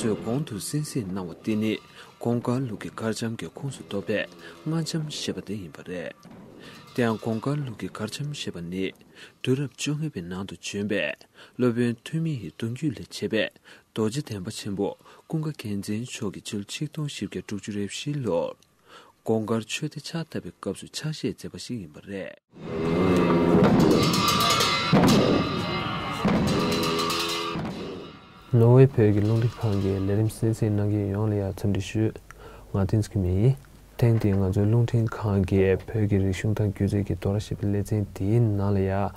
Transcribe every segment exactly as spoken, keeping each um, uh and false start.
ཚོས་གོང་དུ་གསན་གཟིགས་གནང་བ་དེ་ནི་གོང་དཀར་ལུགས་ཀྱི་གར་འཆམ་གྱི་ཁོངས་སུ་གཏོགས་པའི་སྔ་འཆམ་ཞེས་པ་དེ་ཡིན་པ་རེད། དེ་ཡང་གོང་དཀར་ལུགས་ཀྱི་གར་འཆམ་ཞེས་པ་ནི་དུས་རབས་བཅོ་ལྔ་པའི་ནང་དུ་བྱོན་པའི་སློབ་དཔོན་ཐོན་མི་ཡི་གདུང་རྒྱུད་ལས་མཆེད་པའི་རྡོ་རྗེ་གདན་པ་ཆེན་པོ་ཀུན་དགའ་རྒྱལ་མཚན་མཆོག་གིས་ཕྱི་ལོ་ཆིག་སྟོང་བཞི་བརྒྱ་དྲུག་ཅུ་རེ་བཞི་ལོར་གོང་དཀར་ཆོས་སྡེ་ཕྱག་བཏབ་པའི་སྐབས་སུ་ཕྱག་བཞེས་མཛད་པ་ཞིག་ཡིན་པ་རེད། ནོར་ཝེ་བོད་ཀྱི་རླུང་འཕྲིན་ཁང་གི་ལས་རིམ་གསན་གཟིགས་གནང་མཁན་ཡོངས་ལ་ཡང་འཚམས་འདྲི་ཞུ། ང་བསྟན་འཛིན་སྐྱིད་མེད་ཡིན། ཐེངས་འདིའི་ང་ཚོའི་རླུང་འཕྲིན་ཁང་གིས་བོད་ཀྱི་རིག་གཞུང་དང་སྒྱུ་རྩལ་གྱི་རྡོག་ར་ཞེས་པའི་ལེ་ཚན་འདིའི་ནང་ལ་ཡང་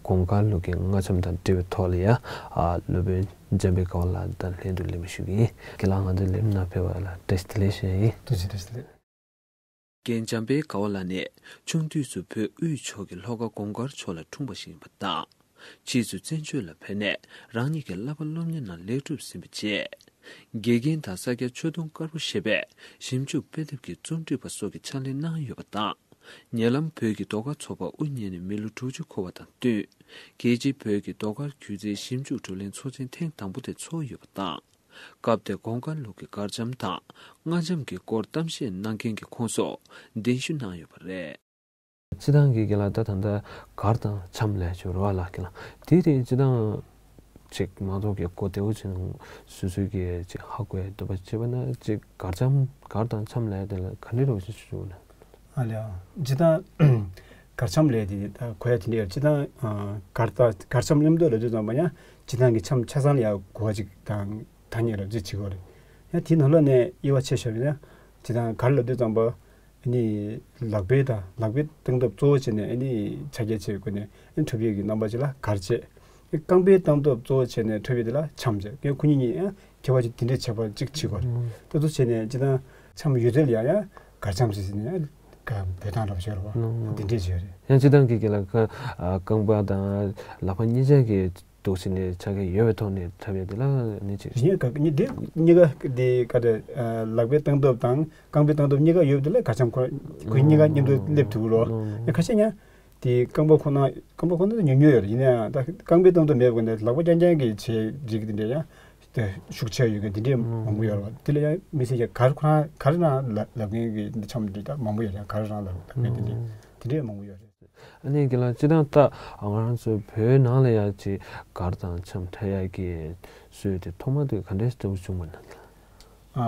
གོང་དཀར་ལུགས་ཀྱི་སྔ་འཆམ་དང་འབྲེལ་བའི་ཐོག་ལ་ཡང་ཨ་སློབ་དཔོན་འཇམ་དཔལ་དགའ་བ་ལགས་དང་ལྷན་དུ་གླེང་མོལ་ཞུ་གི་ཡིན། རྒན་ལགས་ང་ཚོའི་ལས་རིམ་ནང་ཕེབས་པ་ལ་བཀྲ་ཤིས་བདེ་ལེགས་ཞུ་ཡ་ཡིན། ཐུགས་རྗེ་ཆེ། བཀྲ་ཤིས་བདེ་ལེགས། རྒན་འཇམ་དཔལ་དགའ་བ་ལགས་ནི་ཆུང་དུས་སུ་བོད་དབུས་ཕྱོགས་ཀྱི་ལྷོ་ཁ་གོང་དཀར་ཕྱོགས་ལ་འཁྲུངས་པ་ཞིག་ཡིན་པ་དང་། ཕྱིས་སུ་བཙན་བྱོལ་ལ་ཕེབས་ནས་རང་ཉིད་ཀྱི་བསླབ་པ་སློབ་གཉེར་ནང་ལེགས་གྲུབ་ཟིན་པ་བཅས། དགེ་རྒན་དང་ས་སྐྱ་ཆོས་དུང་དཀར་པོ་ཞེས་པའི་ཞིབ་འཇུག་དཔེ་དེབ་ཀྱི་རྩོམ་སྒྲིག་པ་སོགས་ཀྱི་ཕྱག་ལས་གནང་ཡོད་པ་དང་། ཉེ་ལམ་བོད་ཀྱི་ཟློས་གར་ཚོགས་པ་དབུ་བརྙེས་ནས་མི་ལོ་དྲུག་ཅུ་འཁོར་བ་དང་བསྟུན། རྒྱལ་སྤྱིའི་བོད་ཀྱི་ཟློས་གར་སྒྱུ་རྩལ་ཞིབ་འཇུག་བགྲོ་གླེང་ཚོགས་ཆེན་ཐེངས་དང་པོ་དེ་ཚོགས་ཡོད་པ་དང་། སྐབས་དེར་གོང་དཀར་ལུགས་ཀྱི་གར་འཆམ་དང་སྔ་འཆམ་གྱི་སྐོར་གཏམ་བཤད་གནང་མཁན་གྱི་ཁོངས་སུ་གདན་ཞུ་གནང་ཡོད་པ་རེད། སྤྱིར་བཏང་གི་རྒན་ལགས་ད་ད་ལྟ་གར་དང་འཆམ་ལབ་ཀྱི་ཡོད་རེད་བ་ལགས། རྒན་ལགས་དེ་དེ་སྤྱིར་བཏང་ཅིག་མང་ཚོགས་ཀྱིས་གོ་བདེ་བོ་བྱས་ནས་སོ་སོའི་གི་ཅིག་ཧ་གོ་ཡ་འདོད་པ་བྱས་པ་ན་ཅིག་གར་འཆམ་གར་དང་འཆམ་ལབ་ཡ་དེ་ལ་ག་འདྲ་རེད་བ་ཞུ་ཞུ་ན། ཨ་ལེ་ཨ། སྤྱིར་བཏང་གར་འཆམ་ལབ་ཡ་དེ་ད་གོ་ཡ་དེ་འདྲ་ཡོད། སྤྱིར་བཏང་ཨ་གར་དང་གར་འཆམ་མཉམ་དུ་ལབ་དུས་ཙམ་པ་ཡང་སྤྱིར་བཏང་གི་འཆམ་ཆ་ཚང་ལ་ཡང་གོ་བ་ཅིག་དང་ཐ་སྙད་རབ་བྱེད་བྱེད་དགོས་རེད། ཡང་དེའི་ནང་ལོགས་ནས་དབྱེ་བ་ཕྱེ་བཞག་པ་ཡིན་ན་སྤྱིར་བཏང་གར་ལབ་དུས་ཙམ་པ། ཨ་ནི་ལག་པས་དང་ལག་པས་བཏང་སྟབས་གཙོ་བོ་བྱས་ནས་ཨ་ནི་ཕྱག་རྒྱ་བྱེད་དགོས་ནས་ཨ་ནི་འཁྲབ་ཡས་ཀྱི་རྣམ་པ་ཅིག་ལ་གར་བྱེད། རྐང་པས་བཏང་སྟབས་གཙོ་བོ་བྱས་ནས་འཁྲབ་ཡས་དེ་ལ་འཆམ་བྱེད། ཁོ་གཉིས་གཉིས་ཡང་ཁྱད་པར་ཅིག་དེ་འདྲའི་ཁྱད་པར་ཅིག་བྱེད་དགོས་རེད། ད་དུ་བྱས་ནས་སྤྱིར་བཏང་འཆམ་ཡོད་ཚད་ལ་ཡང་ཡང་གར་འཆམ་ཟེར་ཟེར་ནས་ཡང་ག་འབོད་སྟངས་འདྲ་པོ་ཞིག་ཡོད་རེད་བ། དེ་འདྲས་ཅིག་ཡོད་རེད། ཡང་སྤྱིར་བཏང་གི་གི་ལ་ཁ་རྐང་པ་དང་ལག་པ་གཉིས་ཆ་གི་འདུག་ཟེར་ནས་ཆ་ག་ཡོད་པའི་ཐོག་ནས་འཁྲབ་ཡས་དེ་ལ་ནི་ཅིག་གཉིས་ཀ་གཉིས་དེ་གཉིས་ཀ་དེ་ག་རེ་ལག་པས་བཏང་སྟབས་དང་རྐང་པས་བཏང་སྟབས་གཉིས་ཀ་ཡོད་དེ་ལ་གར་འཆམ་ཁོ་ཁོ་གཉིས་ཀ་མཉམ་དུ་སླེབས་ཐུབ་ལོ། ཡང་ཁ་ཤས་ཡང་དེ་རྐང་པ་ཁོ་ན་རྐང་པ་ཁོ་ན་ཉུང་ཉུང་ཡོད་རེད། ཡིན་ན་ཡང་ད་རྐང་པས་བཏང་སྟབས་མེད་པ་ནས་ལག་པ་རྐྱང་རྐྱང་གིས་བྱས་རིགས་དེ་འདྲ་ཡང་དེ་ཤུགས་ཆེ་ཡོད་མཁན་དེ་འདྲས་མང་པོ་ཡོད་རེད་བ། དེ་ལ་ཡང་མི་སེར་གྱི་གར་ཁོ་རང་གར་རང་ལབ་ལབ་མཁན་གྱི་འཆམ་དེ་ད་མང་པོ་ཡོད་རེད། གར་རང་ལབ་ལབ་མཁན་དེ་འདྲས་དེ་འདྲས་མང་པོ་ཡོད་རེད། ཨ་ནི་རྒན་ལགས་སྤྱིར་བཏང་ད་ང་རང་ཚོའི་བོད་ནང་ལ་ཡང་ཅིག་གར་དང་འཆམ་འཁྲབ་ཡག་གི་སྲོལ་དེ་ཐོག་མ་དེ་ག་འདྲས་ལྟ་བུ་བྱུང་བ་ན། ཨ་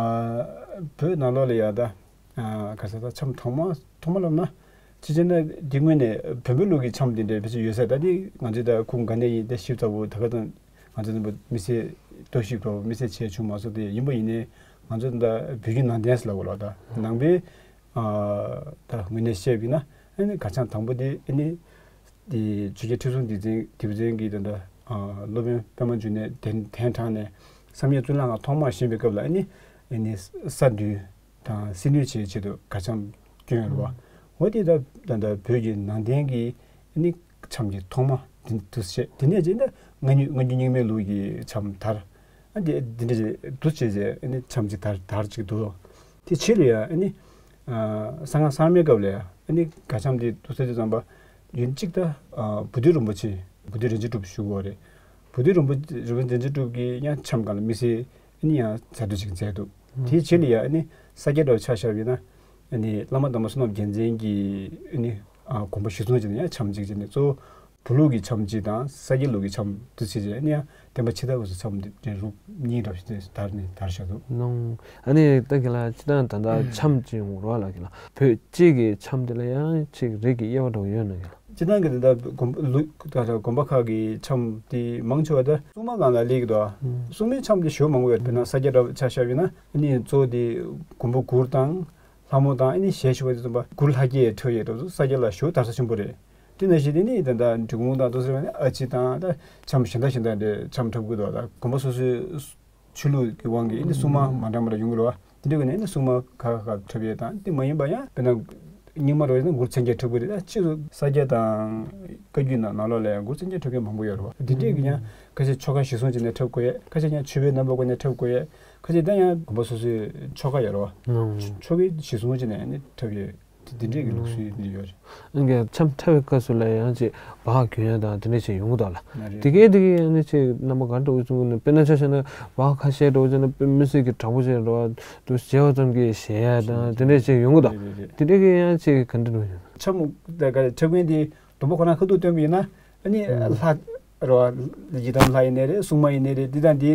བོད་ནང་ལོགས་ལ་ཡང་ད་ཨ་ག་ས་ད་འཆམ་ཐོག་མ་ཐོག་མ་ལབ་ན་ཅི་བྱས་ན་འདི་སྔོན་ནས་བོན་པོའི་ལུགས་ཀྱི་འཆམ་དེ་འདྲ་ཕལ་ཆེར་ཡོད་ས། ད་འདི་ང་ཚོས་ད་ཁུངས་ག་ནས་ཡིན་ད་ཞིབ་ཚགས་པོ་ད་ག་དང་ང་ཚོ་མི་སེར་རྟོག་ཞིབ་ཚགས་པོ་མི་སེར་བྱས་བྱུང་མ་སོང་། དེ་ཡིན་པ་ཡིན་ནའི་ང་ཚོ་ད་བོད་བརྒྱུད་ནང་བསྟན་ཟེར་ལབ་དགོས་ལ་ད་ནང་པའི་ཨ་ད་ངོས་ནས་བཤད་པ་ཡིན་ན་ཨ་ནི་གར་འཆམ་དང་པོ་དེ་ཨ་ནི་དེ་ཆོས་རྒྱལ་ཁྲི་སྲོང་ལྡེ་བཙན་ལྡེ་བཙན་གྱིས་ད་ལྟ་ཨ་སློབ་དཔོན་པདྨ་འབྱུང་གནས་གདན་གདན་དྲངས་ནས་བསམ་ཡས་གཙུག་ལག་ཁང་ཐོག་མར་བཞེངས་པའི་སྐབས་ལ་ཨ་ནི་ཨ་ནི་ས་འདུལ་དང་སྲིད་གནོན་བྱེད་ཆེད་དུ་གར་འཆམ་བསྐྱོན་ཡོད་རེད་བ། འོ་དེ་ད་ད་ལྟ་བོད་ཀྱི་ནང་བསྟན་གྱི་ཨ་ནི་འཆམ་གྱི་ཐོག་མ་དེ་འདུག་སེ་བྱས། དེ་ནས་རྗེས་ད་སྔ་འགྱུར་སྔ་འགྱུར་རྙིང་མའི་ལུགས་ཀྱི་འཆམ་དར། ཨ་དེ་འདི་འདྲ་ཅིག་འདུག་བྱས་བྱས་ཨ་ནི་འཆམ་ཅིག་དར་དར་ཅིག་འདུག་དེ་ཕྱི་ལ་ཡ་ཨ་ནི་ཨ་གསང་སྔགས་གསར་མའི་སྐབས་ལ་ཡ་ཨ་ནི་གར་འཆམ་དེ་འདུག་ཟེར་དུས་ཙམ་པ་ཡུན་གཅིག་ད་ཨ་བུ་སྟོན་རིན་པོ་ཆེ་བུ་སྟོན་རིན་ཆེན་གྲུབ་བཞུགས་ཡོད་རེད། བུ་སྟོན་རིན་པོ་རིན་པོ་རིན་ཆེན་གྲུབ་ཀྱིས་ཡང་འཆམ་སྒང་ལ་དམིགས་བསལ་ཨ་ནི་ཡང་མཛད་སྒོ་ཅིག་མཛད་འདུག་དེའི་ཕྱི་ལ་ཡ་ཨ་ནི་ས་སྐྱ་འདྲ་བོ་ཆ་བཞག་པ་ཡིན་ན། ཨ་ནི་བླ་མ་དམ་པ་བསོད་ནམས་རྒྱལ་མཚན་གྱི་ཨ་ནི་ཨ་དགོངས་པ་གཞིར་བཟུང་བྱས་ནས་ཡང་འཆམ་གཅིག་བྱས་ནས་གཙོ་བོ་བོད་ལུགས་ཀྱི་འཆམ་གཅིག་དང་ས་སྐྱའི་ལུགས་ཀྱི་འཆམ་དུ་བྱས་བྱས་ཨ་ནི་ཡང་བསྟན་པ་ཕྱི་དར་སྐབས་སུ་འཆམ་འདི་རུ་གཉིས་འདྲ་བོ་ཞིག་དར་ནས་དར་བཞག་འདུག་ནང་ཨ་ནི་ད་གི་ལ་སྤྱིར་བཏང་ད་ལྟ་འཆམ་གཅིག་ཡོང་རོགས་ལ་གི་ལ་བོད་སྤྱི་གི་འཆམ་དེ་ལ་ཡང་ཅིག་རིགས་ཀྱི་དབྱེ་བ་འདྲ་བོ་ཡོད་ན་གི་ལ། སྤྱིར་བཏང་གི་ད་ལྟ་དགོན་པ་ལུགས་ད་ལྟ་དགོན་པ་ཁག་གི་འཆམ་དེ་མང་ཆེ་བ་ད་སྲུང་མ་སྒང་ལ་སླེབས་ཀྱི་འདུག་སྲུང་མའི་འཆམ་དེ་ཞེ་པོ་མང་པོ་ཡོད། དཔེར་ན་ས་སྐྱ་འདྲ་བོ་ཆ་བཞག་པ་ཡིན་ན་ཨ་ནི་གཙོ་བོ་དེ་མགོན་པོ་གུར་དང་། ལྷ་མོ་དང་ཨ་ནི་ཞལ་བཞི་པ་དེ་ཚོ་མགུར་ལྷ་སྐྱེས་འཁྲབ་ཡས་འདྲ་བོ་ས་སྐྱ་ལ་ཞེ་པོ་དར་ས་ཆེན་པོ་རེད། དེ་ནང་བཞིན་དེ་ནི་ད་ལྟ་འབྲི་གུང་དང་ཏོག་ཙམ་ཨ་ཅེ་དང་ད་འཆམ་གཞན་དག་གཞན་དག་འདྲ་འཆམ་འཁྲབ་ཀྱི་འདུག་ད་དགོན་པ་སོ་སོའི་ཆོས་ལུགས་ཀྱི་དབང་གིས་ཨ་ནི་སྲུང་མ་མ་འདྲ་མ་འདྲ་ཡོང་གི་རེད་བ། དེ་འདྲ་གི་ནས་ཨ་ནི་སྲུང་མ་ཁག་ཁག་འཁྲབ་ཡས་དང་དེ་མ་ཡིན་པ་ཡང་དཔེར་ན་རྙིང་མ་འདྲ་བོ་ཡིན་ན་མགུར་མཚན་བརྒྱད་འཁྲབ་ཀྱི་རེད། ད་སྤྱིར་བཏང་ས་སྐྱ་དང་བཀའ་བརྒྱུད་ནང་ནང་ལོགས་ལ་ཡང་མགུར་མཚན་བརྒྱད་འཁྲབ་མཁན་མང་པོ་ཡོད་རེད་བ། དེ་འདྲས་ཀྱི་ཡང་ཁ་ཤས་ཆོ་ག་གཞིར་བཟུང་བྱས་ནས་འཁྲབ་དགོས་ཡས། ཁ་ཤས་ཀྱང་ཆོས་པའི་རྣམ་པ་སྒོ་ནས་འཁྲབ་དགོས་ཡས། ཁ་ཤས་ད་ཡང་དགོན་པ་སོ་སོའི་ཆོ་ག་ཡོད་རེད་བ། ཆོ་གའི་གཞི་བཟུང་བྱས་ནས་ནི་འཁྲབ་ཡོད། དེ་འདྲས་ཀྱི་ལུགས་སྲོལ་འདི་ཡོད་རེད། ཨང་ཀྱང་འཆམ་འཁྲབ་པའི་སྐབས་སུ་ལ་ཡང་ཅིག་སྦག་གྱོན་ཡ་དང་དེ་འདྲས་ཅིག་ཡོང་གི་འདུག་ལ། ན་རེད། དེ་གའི་དེ་གའི་ཡང་ནི་ཅིག་རྣམ་པ་ག་འདྲ་བོ་བྱུང་གི་ན། དཔེར་ན་ཆ་བཞག་ན་སྦག་ཁ་ཤས་འདྲ་བོ་བྱས་ན་དཔེ་མི་སྲིད་ཀྱི་དྲག་པོ་ཅིག་འགྲོ་བ་འདུག་བྱས་པ་ཙམ་གྱིས་ཞེད་ཡ་དང་དེ་འདྲས་ཅིག་ཡོང་གི་འདུག། རེད་རེད་རེད། དེ་འདྲས་ཀྱི་ཡང་ཅིག་ག་འདྲ་འདྲ་བོ་བྱུང་། འཆམ་ད་ག་འཁྲབ་མཁན་དེ་དུམ་བུ་ཁོ་རང་ཁ་ཐུག་སྟོན་པ་ཡིན་ན། ཨ་ནི་ཨུམ། ལྷ་རེད་བ། ཡི་དམ་ལྷ་ཡིན་ནའི་རེད། སྲུང་མ་ཡིན་ནའི་རེད། འདི་དང་འདི་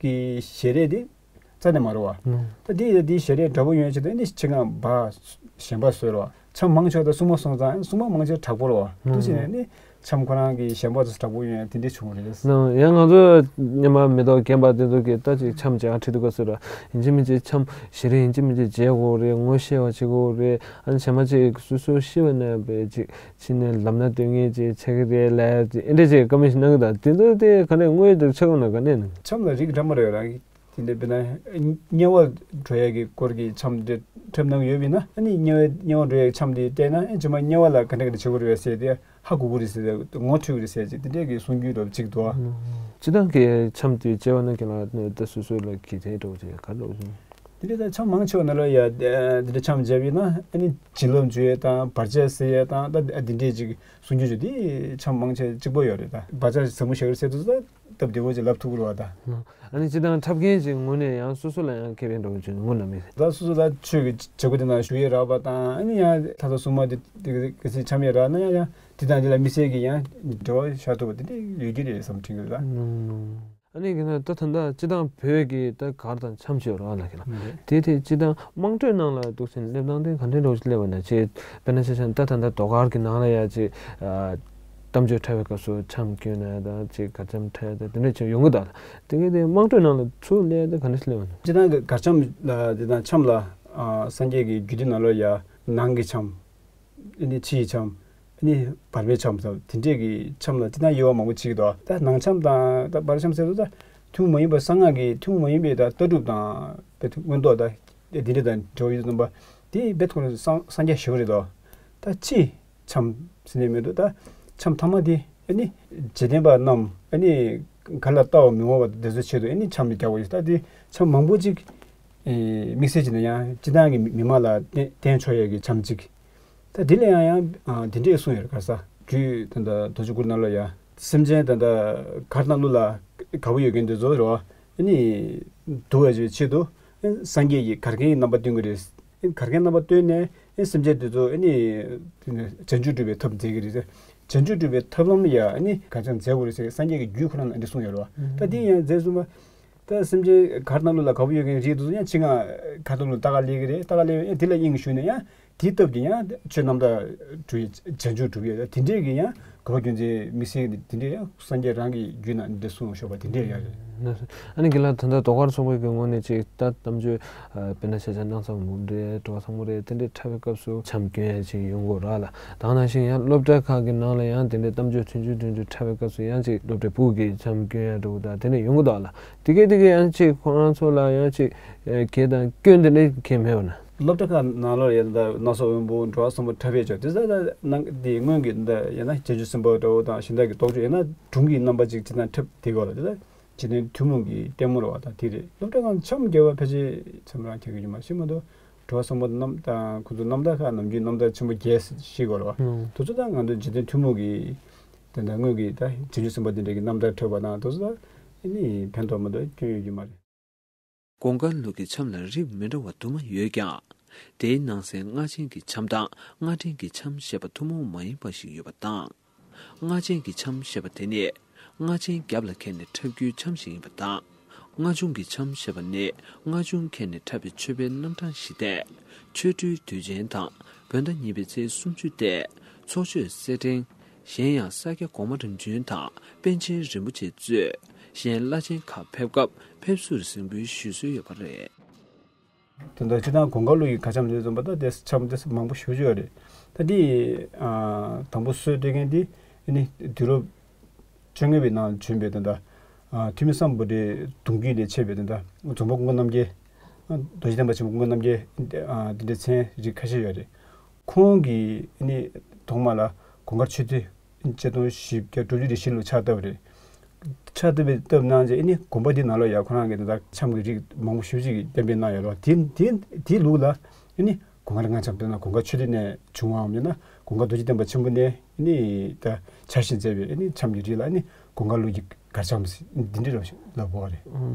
གི་ཞལ་རས་འདི་རྩ་ནས་མ་རེད་བ། ཨུམ། ད་འདི་ཡི་འདི་ཞལ་རས་འདྲ་པོ་ཡོང་ཆེད་དུ་ཨ་ནི་ཕྱི་ཁ་སྦག་ཞལ་འབག་བཟོས་རེད་བ། འཆམ་མང་ཆེ་བ་ད་སྲུང་མ་སོང་ཙང་སྲུང་མ་མང་ཆེ་དྲག་པོ་རེད་བ། ཨུམ། འདུག་བྱས་ནས་ཨ་ནི་འཆམ་ཁོ་རང་གི་ཞལ་འབག་དེ་དྲག་པོ་ཡོང་ཡ་དེ་འདྲས་བྱུང་བ་རེད། ནང་ཡང་ང་ཚོ་སྔོན་མ་མི་ཐོག་རྒན་པ་དེ་ཚོ་གིས་ད་ཅིག་འཆམ་བྱེད་ཁྲིད་དུས་སྐབས་སུ་ར་ཡིན་གཅིག་མིན་གཅིག་འཆམ་ཞལ་རས་ཡིན་གཅིག་མིན་གཅིག་བྱེད་དགོས་རེད། ངོ་ཤེས་པ་བྱེད་དགོས་རེད། ཨ་ནི་བྱས་མ་ཅིག་སོ་སོ་ཤི་བ་ན་བས་ཅིག་ཕྱི་ནས་ལབ་ན་སྡོད་མཁན་ཅིག་ཆགས་ཀྱི་རེད་ལབ་ཅིག་ཨེ་འདྲས་ཅིག་བཀའ་མོལ་ཞིག་གནང་གི་འདུག། དེ་ཚོ་དེ་ག་ནས་དངོས་ཡོད་དུ་ཆགས་ཡོང་ན་ག་ནས་ནང་། འཆམ་ལ་རིགས་འདྲ་མི་འདྲ་ཡོད་རང་གི། དེ་འདྲ་དཔེར་ན་དམྱལ་བ་འགྲོ་ཡ་གི་སྐོར་གྱི་འཆམ་འདྲ་འཁྲབ་གནང་ཡོད་པ་ཡིན་ན། ཨ་ནི་དམྱལ་བའི་དམྱལ་བ་འགྲོ་ཡ་གི་འཆམ་དེ་བལྟས་ན་ཨེ་རྗེས་མ་དམྱལ་བ་ལ་ག་འདྲ་ག་འདྲ་བྱེད་དགོས་རེད་ཟེར་དེ་ཧ་གོ་གི་རེད་ཟེར་ཏེ་ངོ་འཕྲོད་ཀྱི་རེད་ཟེར་ཅིག་དེ་འདྲས་ཀྱི་གསུང་རྒྱུན་འདྲ་པོ་ཅིག་འདུག་ཨ། སྤྱིར་བཏང་གི་འཆམ་དེ་བྱས་པ་ན་ཁྱེད་རང་ནས་ད་སོ་སོ་ལ་གི་དེ་འདྲ་པོ་ཅིག་ག་འདྲ་པོ་ཅིག། དེ་འདྲའི་ད་འཆམ་མང་ཆེ་བ་ནང་ལ་ཡ་དེ་འདྲའི་འཆམ་བྱས་པ་ཡིན་ན་ཨ་ནི་བྱིན་རླབས་འཇུག་ཡས་དང་བར་ཆད་སེལ་ཡས་དང་ད་དེ་འདྲའི་ཅིག་གསུང་རྒྱུན་ཅིག་དེ་འཆམ་མང་ཆེ་གཅིག་པ་ཡོད་རེད། ད་བར་ཆད་ཟབ་མོ་ཞིག་རེད་ཟེར་དུས་ད་སྟབས་བདེ་བོ་ཅིག་ལབ་ཐུབ་ཀྱི་རེད་བ་ད། ཨ་ནི་སྤྱིར་བཏང་འཁྲབ་མཁན་ཅིག་ངོས་ནས་ཡང་སོ་སོ་ལ་ཡང་ཁེ་ཕན་འདྲ་བོ་ཅིག་ངོས་ནས་མེད། ད་སོ་སོ་ད་ཆོས་ཀྱི་བྱེད་སྒོ་དེ་ནང་ཞུགས་ཡས་རག་པ་དང་ཨ་ནི་ཡང་ད་ལྟ་སྲུང་མ་དེ་དེ་ག་ཚོད་འཆམ་ཡས་རག་ན་ཡང་ཡང་དེ་དང་དེ་ལ་དམིགས་བསལ་གྱི་ཡང་འབྲེལ་བ་བཞག་ཐུབ་པ་དེ་འདྲ་ཡོད་ཀྱི་རེད་བསམ་དྲན་གྱི་རེད་ད། ཨ་ནི་གི་ན་ད་ད་ལྟ་སྤྱིར་བཏང་བོད་ཀྱི་ད་གར་དང་འཆམ་ཞེས་པ་རང་ལ་གི་ན་རེད། དེ་དེ་སྤྱིར་བཏང་དམངས་ཁྲོད་ནང་ལ་འདུག་ཟིན་སླེབས་སྟངས་དེ་ག་འདྲའི་འདྲ་བོ་ཞིག་སླེབས་པ་ན་ཅེས་དཔེར་ན་ཆ་བཞག་ན་ད་ད་ལྟ་ཟློས་གར་གྱི་ནང་ལ་ཡ་ཅེས་གཏམ་བརྗོད་འཁྲབ་པའི་སྐབས་སུ་འཆམ་སྐྱོན་ན་ཡ་དང་ཅེས་གར་འཆམ་འཁྲབ་ཡ་དང་དེ་འདྲ་ཅིག་ཡོང་གི་འདུག་ལ། དེ་གའི་དེ་དམངས་ཁྲོད་ནང་ལ་ཚུར་སླེབས་ཡ་དེ་ག་འདྲ་ཞིག་སླེབས་པ་ན། སྤྱིར་བཏང་གི་གར་འཆམ་ལ་དེ་དང་འཆམ་ལ་སངས་རྒྱས་ཀྱི་རྒྱུད་སྡེ་ནང་ལ་ཡ་ནང་གི་འཆམ། ཨ་ནི་ཕྱི་ཡི་འཆམ། ཨ་ནི་བར་པའི་འཆམ་ཟེར་དེ་འདྲས་ཀྱི་འཆམ་ལ་ཅི་ལྟར་དབྱེ་བ་མང་པོ་ཕྱེ་གི་འདུག། ད་ནང་འཆམ་དང་ད་བར་འཆམ་ཟེར་དུས་ད་ཐུན་མོང་མ་ཡིན་པ་གསང་སྔགས་ཀྱི་ཐུན་མོང་མ་ཡིན་པའི་ད་ལྟ་གྲུབ་དང་དཔེ་མངོན་རྟོགས་ད་དེ་འདྲས་དང་འབྲེལ་བ་ཡོད་དུ་བཏང་པ་དེ་རྦད་ཁོ་རང་སངས་སངས་རྒྱས་ཞི་བ་རེད་དོ། ད་ཕྱི་འཆམ་ཟེར་ནས་མེད་དུ་ད་འཆམ་ཐ་མ་དེ་ཨ་ནི་འཇིག་རྟེན་པ་རྣམས་ཨ་ནི་ག་ལ་ལྟ་བ་མི་འོང་བ་དེ་ཚོའི་ཆེད་དུ་ཨ་ནི་འཆམ་དེ་རྒྱག་པ་ཡོད། ད་དེ་འཆམ་མང་པོ་ཅིག་དམིགས་བསལ་བྱས་ན་ཡང་སྤྱིར་བཏང་གི་མི་མང་ལ་བསྟན་བསྟན་ཆོག་ཡས་ཀྱི་འཆམ་གཅིག། ད་དེ་ལ་ཡང་ཡང་དེ་འདྲས་གསུངས་ཡོད་རེད། ག་ས་རྒྱུད་ད་ལྟ་རྡོ་རྗེ་གུར་ནང་ལ་ཡང་སེམས་ཅན་ད་ལྟ་གར་དང་གླུ་ལ་དགའ་པོ་ཡོད་མཁན་དེ་ཚོ་རེད་བ། ཨ་ནི་འདུལ་བ་བྱེད་པའི་ཆེད་དུ་སངས་རྒྱས་ཀྱིས་གར་མཁན་གྱི་རྣམ་པ་སྟོན་གྱི་རེད། གར་མཁན་རྣམ་པ་སྟོན་ནས་སེམས་ཅན་དེ་ཚོ་ཨ་ནི་བྱང་ཆུབ་སྒྲུབ་པའི་ཐབས་མཛད་ཀྱི་རེད། བྱང་ཆུབ་སྒྲུབ་པའི་ཐབས་ལམ་ལ་ཡང་ཨ་ནི་ག་ཚོད་མཛད་དགོས་རེད་ཟེར་སངས་རྒྱས་ཀྱི་རྒྱུད་ཁོ་རང་ལ་འདི་གསུངས་ཡོད་རེད་བ། ད་འདི་ཡང་མཛད་གསུངས་པ། ད་སེམས་ཅན་གར་དང་གླུ་ལ་དགའ་པོ་ཡོད་མཁན་རིགས་དེ་ཚོ་ཡང་ཕྱི་ནང་གར་དང་གླུ་ལ་ལྟ་ག་སླེབས་ཀྱི་རེད། ལྟ་ག་སླེབས་ཡང་དེ་ལ་དབྱིངས་ཞུགས་ནས་ཡང་དེའི་སྟབས་ཀྱིས་ཡང་ཆོས་རྣམ་དག་སྒྲུབ་ཡས་བྱང་ཆུབ་སྒྲུབ་ཡས་དེ་འདྲས་ཀྱི་ཡང་གོ་བ་རྒྱུ་མཚན་དམིགས་བསལ་དེ་འདྲས་ཡང་སངས་རྒྱས་རང་གི་རྒྱུད་ནང་འདི་གསུངས་ཤོག་པ་དེ་འདྲས་ཡང་རེད། ཨ་ནི་གི་ལ་ད་ལྟ་ཟློས་གར་ཚོགས་པའི་གི་ངོས་ནས་ཅིག་ད་གཏམ་བརྗོད་དཔེར་ན་ཆ་བཞག་སྣང་ཚ་འབུམ་རེད། འགྲོ་བ་བཟང་པོ་རེད། དེ་འདྲས་འཁྲབ་པའི་སྐབས་སུ་འཆམ་སྐྱོན་ཡས་ཅིག་ཡོང་གི་རེད་ལ། དེ་ནང་བཞིན་ཡང་སློབ་གྲྭ་ཁག་གི་ནང་ལ་ཡང་དེ་འདྲས་གཏམ་བརྗོད་ཆུང་ཆུང་ཆུང་ཆུང་འཁྲབ་པའི་སྐབས་སུ་ཡང་ཅིག་སློབ་གྲྭའི་ཕྲུ་གུ་གིས་འཆམ་སྐྱོན་ཡ་འདྲ་བོ་དང་དེ་འདྲ་ཡོང་གི་འདུག་ལ། དེ་གས་དེ་གས་ཡང་ཅིག་ཁོ་རང་ཚོ་ལ་ཡང་ཅིག་ཨེ་གས་དང་སྐྱོན་དེ་འདྲ་གས་མེད་པ་ན། སློབ་གྲྭ་ཁག་ནང་ལོགས་ཡང་ད་སྣང་ཚ་དབོན་པོ་འགྲོ་བ་བཟང་པོ་འཁྲབ་ཡས་ཅིག་དེ་ས་ད་ནང་དེ་སྔོན་གྱི་ད་ཡང་ན་བྱང་ཆུབ་སེམས་དཔའ་འདྲ་བོ་དང་གཞན་དག་གི་རྟོགས་བརྗོད་ཡང་ན་སྒྲུང་གི་རྣམ་པ་ཅིག་ཅིག་དང་འཁྲབ་དེ་གོ་ལ་དེ་ད་འཇིག་རྟེན་ཐུན་མོང་གི་ལྟད་མོ་རེད་བ། ད་དེ་རེད། སློབ་གྲྭ་ཁག་འཆམ་རྒྱག་པ་ཕལ་ཆེར་འཆམ་རང་ཁྱེར་གྱི་ཡོད་མ་རེད། ཤི་མ་གཏོགས་འགྲོ་བ་བཟང་པོ་རྣམས་དང་ཁོ་ཚོ་རྣམ་ཐར་ཁག་ནམ་རྒྱུན་རྣམ་ཐར་ཆེན་པོ་བརྒྱད་ཤེས་དགོས་རེད་བ། ཨང་། དེ་ཚོ་ད་ང་ཚོ་འཇིག་རྟེན་ཐུན་མོང་གི་དེ་འདྲ་དངོས་ཀྱི་ད་བྱང་ཆུབ་སེམས་དཔའ་དེ་འདྲ་གི་རྣམ་ཐར་འཁྲབ་པ་དང་དེ་ཚོ་ད་ཨ་ནི་ཕན་ཐོགས་མ་གཏོགས་སྐྱོན་ཡོད་ཀྱི་མ་རེད། གོང་དཀར་ལུགས་ཀྱི་འཆམ་ལ་རིགས་མི་འདྲ་བ་དུ་མ་ཡོད་ཀྱང་། དེའི་ནང་གསེས་སྔགས་ཆེན་གྱི་འཆམ་དང་སྔགས་ཕྲེང་གི་འཆམ་ཞེས་པ་ཐུན་མོང་མ་ཡིན་པ་ཞིག་ཡོད་པ་དང་། སྔགས་ཆེན་གྱི་འཆམ་ཞེས་པ་དེ་ནི་སྔགས་ཆེན་རྒྱབ་ལ་འཁེལ་ནས་འཁྲབ་རྒྱུའི་འཆམ་ཞིག་ཡིན་པ་དང་། སྔགས་ཆུང་གི་འཆམ་ཞེས་པ་ནི་སྔགས་ཆུང་འཁེལ་ནས་འཁྲབ་པའི་མཆོད་པའི་རྣམ་གྲངས་ཤིག་སྟེ། ཆོ་འཕྲུལ་དུས་ཆེན་དང་བོད་ཟླ་གཉིས་པའི་ཚེས་སུམ་ཅུ་སྟེ། ཚོགས་མཆོད་སེར་ཕྲེང་། གཞན་ཡང་ས་སྐྱ་གོང་མ་རིམ་བྱོན་དང་པཎ་ཆེན་རིན་པོ་ཆེ་གཙོས་གཞན་བླ་ཆེན་ཁག་ཕེབས་སྐབས་ཕེབས་བསུར་གཟིགས་འབུལ་ཞུ་སྲོལ་ཡོད་པ་རེད། དེ་འདྲ་སྤྱིར་བཏང་གོང་དཀར་ལུགས་ཀྱི་གར་འཆམ་དེ་ཚོ་མ་གཏོགས་དེ་འཆམ་དེ་མང་པོ་ཞེ་པོ་ཅིག་ཡོད་རེད། ད་དེ་དང་པོ་སྲོལ་གཏོད་མཁན་དེ་ཨ་ནི་དུས་རབས་བཅོ་ལྔ་པའི་ནང་བྱོན་པའི་དེ་འདྲ་ཐོན་མི་སམ་བྷོ་ཊའི་གདུང་རྒྱུད་ལས་མཆེད་པའི་དེ་འདྲ་རྫོང་དཔོན་ཀུན་དགའ་རྣམ་རྒྱལ། རྡོ་རྗེ་གདན་པ་ཆེན་པོ་ཀུན་དགའ་རྣམ་རྒྱལ་དེ་འདྲའི་མཚན་རིགས་ཁ་ཤས་ཡོད་རེད། ཁོང་གིས་ཨ་ནི་ཐོག་མ་ལ་གོང་དཀར་ཆོས་སྡེ་ཆིག་སྟོང་བཞི་བརྒྱ་དྲུག་ཅུ་རེ་བཞི་ལོ་ཕྱག་བཏབ་པ་རེད། ཕྱག་བཏབ་པའི་སྟབས་གནང་རྗེས་ཨ་ནི་དགོན་པ་འདི་ནང་ལ་ཡང་ཁོ་རང་གིས་ད་ལྟ་འཆམ་གྱི་རིགས་མང་པོ་ཞེ་པོ་ཅིག་གཏན་འབེབས་གནང་ཡོད་རེད། དེ་དེ་དེའི་ལུགས་ལ་ཨ་ནི་ གོང་དཀར་སྔགས་འཆམ་དཔེར་ན་གོང་དཀར་ཆོས་སྡེ་ནས་བྱུང་བའམ་ཡང་ན་གོང་དཀར་རྡོ་རྗེ་སྟོན་པ་ཆེན་པོ་ནས་ནི་ད་ཆར་ཞིང་མཛད་པའི་ནི་འཆམ་གྱི་རིགས་ལ་ནི་གོང་དཀར་ལུགས་ཀྱི་གར་འཆམ་འདི་འདྲ་ལབ་དགོས་རེད།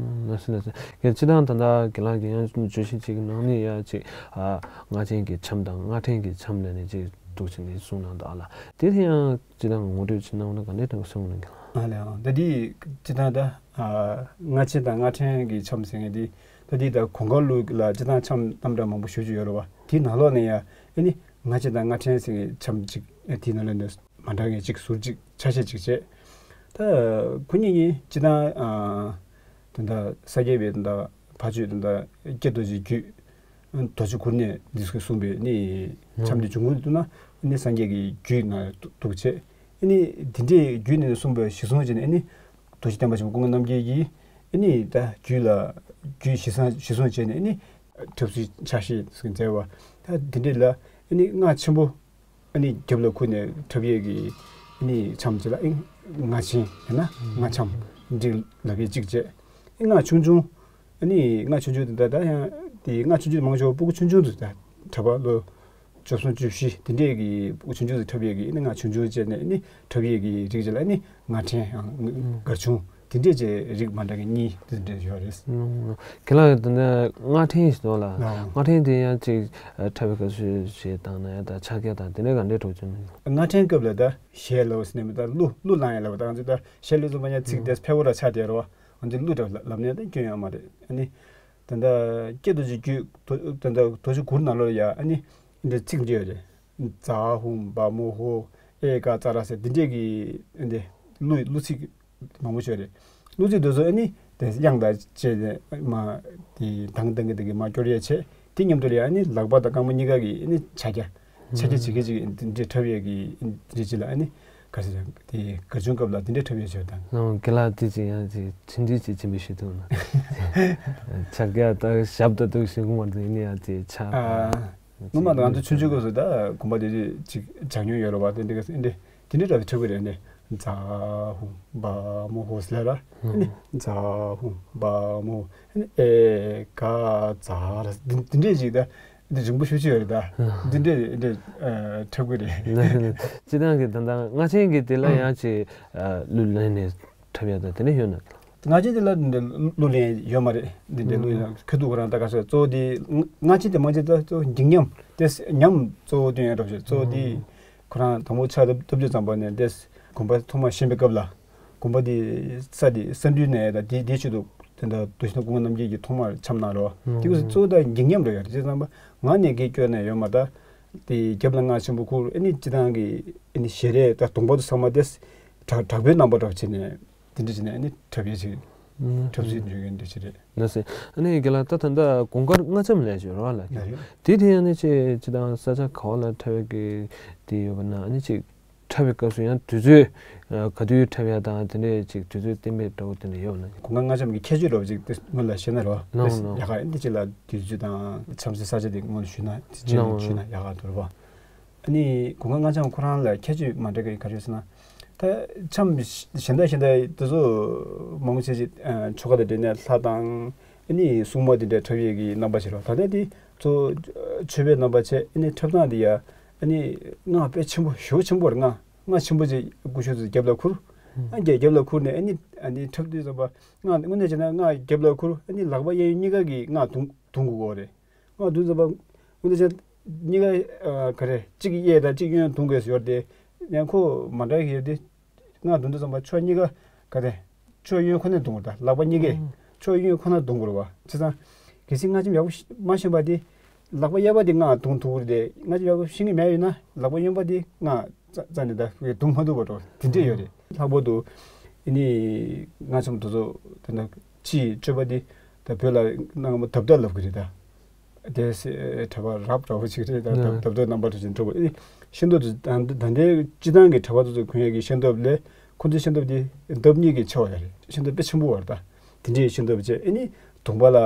ལགས་སོ་ལགས་སོ། ངས་སྤྱིར་བཏང་ད་ལྟ་རྒན་ལགས་ཀྱིས་ཡང་བརྗོད་གཞི་གཅིག་གི་ནང་ནས་ཡང་གཅིག་ཨ་སྔགས་ཆེན་གྱི་འཆམ་དང་སྔགས་ཕྲེང་གི་འཆམ་ལབ་ནས་གཅིག་འདུག་ཅེས་ནས་གསུངས་གནང་འདུག་ཨ་ལགས། དེ་དེ་ཡང་སྤྱིར་བཏང་ངོ་སྤྲོད་ཅིག་གནང་ན་ག་འདྲས་དྲན་གསུངས་གནང་གི་ལགས། ཨ་ལས་ཨང་ད་འདི་སྤྱིར་བཏང་ད་ཨ་སྔགས་ཆེན་དང་སྔགས་ཕྲེང་གི་འཆམ་ཟེར་མཁན་འདི་ད་འདི་ད་གོང་དཀར་ལུགས་ལ་སྤྱིར་བཏང་འཆམ་རྣམ་གྲངས་མང་པོ་ཞེ་པོ་ཅིག་ཡོད་རེད་བ། དེའི་ནང་ལོགས་ནས་ཡང་ཨ་ནི་སྔགས་ཆེན་དང་སྔགས་ཕྲེང་ཟེར་མཁན་འཆམ་གཅིག་དེའི་ནང་ལོགས་ནས་མ་འདྲ་མཁན་གཅིག་ཟུར་གཅིག་ཆ་ཤས་གཅིག་བྱས། ད་ཁོ་གཉིས་གཉིས་སྤྱིར་བཏང་ཨ་ད་ལྟ་ས་སྐྱའི་བའི་ད་ལྟ་ཕ་ཆོས་ད་ལྟ་ཀྱེ་རྡོ་རྗེ་རྒྱུད། རྡོ་རྗེ་གུར་ནས་འདི་སྐད་གསུངས་པའི་ནི་འཆམ་འདི་འབྱུང་ཁུངས་འདུག་ན་ནི་སངས་རྒྱས་ཀྱི་རྒྱུད་ནང་འདུག་བྱས། ནི་འདི་འདྲའི་རྒྱུད་ནས་གསུངས་པའི་གཞི་བཟུང་བྱས་ནས་ནི་རྡོ་རྗེ་སྟོན་པ་ཆེན་པོ་ཀུན་དགའ་རྣམ་རྒྱལ་གྱིས་ནི་ད་རྒྱུད་ལ་རྒྱུད་གཞི་བཟུང་གཞི་བཟུང་བྱས་ནས་ནི་འཁྲབ་སྲོལ་ཆ་ཤས་ཟེར་མཛད་པ། ད་འདི་འདྲའི་ལ་ནི་སྔགས་ཆེན་པོ། ཨ་ནི་རྒྱབ་ལ་ཁུར་ནས་འཁྲབ་ཡས་ཀྱི་ཨ་ནི་འཆམ་ཅིག་ལ་ཨིན། སྔགས་ཆེན་ཡང་ན་སྔགས་འཆམ་འདི་ལབ་ཡས་གཅིག་བྱས། ཨ་སྔགས་ཆུང་ཆུང་། ཨ་ནི་སྔགས་ཆུང་ཆུང་དེ་ད་ད་ཡང་དེ་སྔགས་ཆུང་ཆུང་མང་ཆོག་སྤུ་གུ་ཆུང་ཆུང་དུ་ད་འཁྲབ་པ་ལོ་བཅུ་གསུམ་བཅུ་བཞི་དེ་འདྲས་ཀྱི་སྤུ་གུ་ཆུང་ཆུང་དུ་འཁྲབ་ཡས་ཀྱི་ཨ་ནི་སྔགས་ཆུང་ཆུང་བྱས་ནས་ཨ་ནི་འཁྲབ་ཡས་ཀྱི་རིགས་ཅིག་ལ་ཨ་ནི་སྔགས་ཕྲེང་ཡང་སྔགས་ཆུང་། དེ་འདྲས་ཀྱི་རིགས་མ་འདྲ་གི་གཉིས་དེ་འདྲས་ཡོད་རེད། ཁྱེད་ལ་དེ་ནས་སྔགས་ཕྲེང་ཞིག་འདུག་ལ། ལགས། སྔགས་ཕྲེང་དེ་ཡང་ཅིག་འཁྲབ་པའི་སྐབས་སུ་ཞེས་བཏང་ན་ཡང་ད་ཕྱག་རྒྱ་དང་དེ་འདྲས་ག་འདྲས་གྲུབ་བྱུང་ན། སྔགས་ཕྲེང་སྐབས་ལ་ད་གཞས་ལབ་ཟེར་ནས་མི་ད་གླུ་གླུ་བླངས་ཡ་ལབ་ད་ང་ཚོ་ད་གཞས་གླུ་ཚོ་མ་ཉན་ཚིག་དེ་ཕལ་པོ་ར་ཆགས་བསྡད་རོ། ང་ཚོ་གླུ་འདྲ་ལབ་ནས་ད་སྐྱོན་ཡོད་མ་རེད། ཨ་ནི་ད་ད་ཀྱེ་རྡོ་རྗེ་རྒྱུད་ད་ད་རྡོ་རྗེ་གུར་ནང་ལོགས་ཡ་ཨ་ནི་འདྲ་ཚིག་འདྲ་ཡོད་རེད། ཛ་ཧུམ་བ་མོ་ཧོ་ཨེ་ཀ་ཙ་ར་ཟེར་འདི་འདྲས་ཀྱི་འདི་གླུ་གླུ་ཚིག་མང་པོ་ཞིག་རེད། གླུ་ཚིག་དེ་ཚོ་ཨ་ནི་དེ་དབྱངས་དང་བཅས་ནས་མ་དེ་དང་དང་གི་དེ་གི་མ་སྐྱོར་ཡས་བྱས་དེ་མཉམ་དུ་ལ་ཨ་ནི་ལག་པ་དང་རྐང་པ་གཉིས་ཀ་གི་ཨ་ནི་ཕྱག་རྒྱ་ཕྱག་རྒྱ་བྱེད་ཀྱི་ཅིག་འདི་འདྲས་འཁྲབ་ཡས་ཀྱི་འདི་ཅིག་ལ་ཨ་ནི་ག་ཚོད་དེ་གར་ཆུང་སྐབས་ལ་འདི་འདྲས་འཁྲབ་ཡས་བྱས་དང་། ནང་དགེ་ལགས་དེ་ཅིག་ཡང་ཅིག་ཚིག་འདི་ཅིག་ཕྱིན་པའི་ཤེས་ཐུབ་ན་ཕྱག་རྒྱ་དང་ཞབས་ཏོག་ཏུ་ཞིག་གོང་བར་དུ་ཡིན་ནི་ཡང་ཅིག་ཆ། ཨ། སྔོན་མ་ང་ཚོ་ཆུང་ཆུང་སྐབས་སུ་ད་གོམ་པ་དེ་ཅིག་ཅིག་བྱ་མྱོང་ཡོད་རེད་བ། དེ་འདྲ་ག་ཨེ་འདྲ་དེ་འདྲ་འདྲ་འཁྲབ་གི་རེད། ཨེ་འདྲ་ཛ་ཧུམ་བ་མོ་ཧོ་ཟེར་ལ་ཨེ་འདྲ་ཛ་ཧུམ་བ་མོ་ཨེ་ཀ་ཙ་ར་དེ་འདྲ་ཅིག་ད་འདི་རིང་པོ་ཤུགས་ཆེ་ཡོད་རེད། ད་འདི་འདྲ་འདི་འཁྲབ་གི་རེད། སྤྱིར་བཏང་གི་ད་ལྟ་སྔགས་ཆེན་གྱི་དེ་ལ་ཡང་ཅིག་གླུ་ལེན་ནས་འཁྲབ་ཡ་ད་དེ་འདྲ་ཡོད་ན། སྔགས་ཆེན་དེ་ལ་གླུ་ལེན་ཡོད་མ་རེད། འདི་འདྲའི་གླུ་ཡང་ཁ་ཐུག་ཁོ་རང་ད་ག་ཟེར་གཙོ་བོ་དེ་སྔགས་ཆེན་དེ་མང་ཆེ་ད་གཙོ་བོ་འགྱིང་ཉམས་དེ་ཉམས་གཙོ་བོ་སྟོན་ཡ་འདྲ་བོ་ཞིག་གཙོ་བོ་དེ་ཁོ་རང་དང་པོ་ཕྱག་བཏབ་བཏབ་དུས་ཙམ་པ་ནས་དེ་དགོན་པ་ཐོག་མར་བཞེངས་པའི་སྐབས་ལ་དགོན་པ་དེ་ས་དེ་ས་འདུལ་ནས་ད་དེ་དེ་ཆེད་དུ་དེ་འདྲ་རྡོ་རྗེ་ཐང་ཀུན་དགའ་རྣམ་རྒྱལ་གྱིས་ཐོག་མར་འཆམ་གནང་རོགས། དེ་ག་ཟེར་གཙོ་བོ་ད་འགྱིང་ཉམས་རེད་ཡ། དེ་ཙམ་པ་ང་ནས་གེ་སྐྱོན་ནས་ཡོད་མ་ད་དེ་རྒྱབ་ལ་སྔགས་ཆེན་པོ་ཁུར་ཨེ་ནི་སྤྱིར་བཏང་གི་ཨེ་ནི་ཞལ་རས་ད་གདོང་པ་དུ་ཚང་མ་དེ་དྲག་དྲག་པོའི་རྣམ་པ་འདྲ་བོ་བྱས་ནས། དེ་འདྲ་བྱས་ནས་ཨ་ནི་འཁྲབ་ཡས་ཅིག་འཁྲབ་སྲོལ་འདྲ་ཡོད་འདྲ་ཞིག་རེད། ལགས་སེ། ཨ་ནི་རྒན་ལགས་ད་ད་ལྟ་གོང་དཀར་སྔགས་འཆམ་ལབ་ཡས་ཅིག་ཡོད་རེད་བ་ལགས། ཡ་རེད། དེ་དེ་ཨ་ནི་ཅིག་ཅིག་དང་ས་ཆ་ག་བ་ལ་འཁྲབ་ཡས་ཀྱི་དེ་ཡོད་པ་ན་ཨ་ནི་ཅིག་འཁྲབ་པའི་སྐབས་སུ་ཡང་དུས་ཚོད་ག་དུས་འཁྲབ་ཡས་དང་དེ་འདྲས་ཅིག་དུས་ཚོད་གཏན་འབེབས་འདྲ་བོ་དེ་འདྲ་ཡོད་པ་ན། གོང་དཀར་སྔགས་འཆམ་གྱི་ཁྱད་ཆོས་འདྲ་བོ་ཅིག་དེ་སྔོན་ལ་བཤད་ན་རེད་བ། ནོ་ནོ། ཡ་ག་ཨ་ནི་ཅིག་ལ་དུས་ཚོད་དང་འཆམ་སའི་ས་ཆ་དེ་སྔོན་ལ་ཞུས་ན་དེ་རྗེས་ནོ་ནས་ཞུས་ན་ཡག་ག་འདུག་རེད་བ། ཨ་ནི་གོང་དཀར་སྔགས་འཆམ་ཁོ་རང་ལ་ཁྱད་ཆོས་མ་འདྲ་གི་ག་རེ་ཡོད་ཟེར་ན། ད་འཆམ་གཞན་དག་གཞན་དག་དེ་ཚོ་མང་པོ་བྱས་ཅིག་ཆོ་ག་དང་འབྲེལ་ནས་ལྷ་དང་ཨ་ནི་སྲུང་མ་དེ་འདྲ་འཁྲབ་ཡས་ཀྱི་རྣམ་པ་ཞིག་རེད། ད་ལྟ་དེ་ཚོ་མཆོད་པའི་རྣམ་པ་བྱས་ཨ་ནི་འཁྲབ་སྟངས་དེ་ཡ་ཨ་ནི་སྔགས་དཔེ་ཆེན་པོ་ཞེ་པོ་ཆེན་པོ་རེད། སྔགས་སྔགས་ཆེན་པོ་ཅིག་སྐུ་ཞབས་ཚོ་རྒྱབ་ལ་ཁུར། ཨ་རྒྱབ་རྒྱབ་ལ་ཁུར་ནས་ཨ་ནི་ཨ་ནི་འཁྲབ་དུས་ཙམ་པ་སྔགས་དངོས་གནས་བྱས་ན་སྔགས་རྒྱབ་ལ་ཁུར་ཨ་ནི་ལག་པ་གཡས་གཡོན་གཉིས་ཀ་གིས་སྔགས་རྡུང་རྡུང་དགོས་ཀྱི་རེད། སྔགས་རྡུང་ཙམ་པ། འོན་ཏེ་ཅག་གཉིས་ཀ་ཨ་ག་རེ་གཅིག་གཡས་དང་གཅིག་གཡོན་རྡུང་དགོས་སུ་ཡོད་དེ། ཡང་ཁོ་མ་འདྲ་ཡོད་དེ། སྔགས་རྡུང་དུས་ཙམ་པ་ཕྱོགས་གཉིས་ཀ་ག་རེ་ཕྱོགས་གཡོན་ཁོ་ནས་རྡུང་དགོས་ད་ལག་པ་གཉིས་ཀས། ཨང་། ཕྱོགས་གཡོན་ཁོ་ན་རྡུང་དགོས་རེད་བ། བྱས་ཙང་གལ་སྲིད་སྔགས་ཆེན་ཡག་པོ་ཤ་མ་ཤེས་པ་དེ་ལག་པ་གཡས་པ་དེ་སྔགས་རྡུང་ཐུབ་ཀྱི་རེད་དེ། སྔགས་ཆེན་ཡག་པོ་ཤེས་ཀྱི་མེད་ཡོད་ན་ལག་པ་གཡོན་པ་དེ་སྔགས་རྩ་རྩ་ནས་ད་རྡུང་མ་ཐུབ་པ་འགྲོ་དེ་འདྲས་ཡོད་རེད། ལྷག་པར་དུ་ཨ་ནི་སྔགས་ཆེན་དེ་ཚོ་དེ་འདྲ་ཕྱིའི་སྤྱོད་པ་དེ་ད་བོད་ལ་གནའ་སྔ་མོ་དབ་ད་ལབ་ཀྱི་རེད་ད། དེ་སེ་གྲྭ་པ་རབ་འདྲ་བོ་ཅིག་རེད་ད། ཨ། དབ་དབ་ད་རྣམ་པ་འདྲ་ཅིག་འགྲོ་དགོས། ཨེ་ཤིང་ཏོག་དེ་ད་ད་ལྟའི་སྤྱི་བཏང་གི་གྲྭ་པ་ཚོ་ཚོས་གོན་ཡག་གི་ཤིང་ཏོག་ལས་ཁོ་ཚོའི་ཤིང་ཏོག་དེ་ལྡབ་གཉིས་ཀྱིས་ཆེ་བ་ཡོད་རེད། ཤིང་ཏོག་དཔེ་ཆེན་པོ་བ་རེད་ད། དེ་འདྲའི་ཤིང་ཏོག་བཅས་ཨེ་ནི་གདོང་པ་ལ་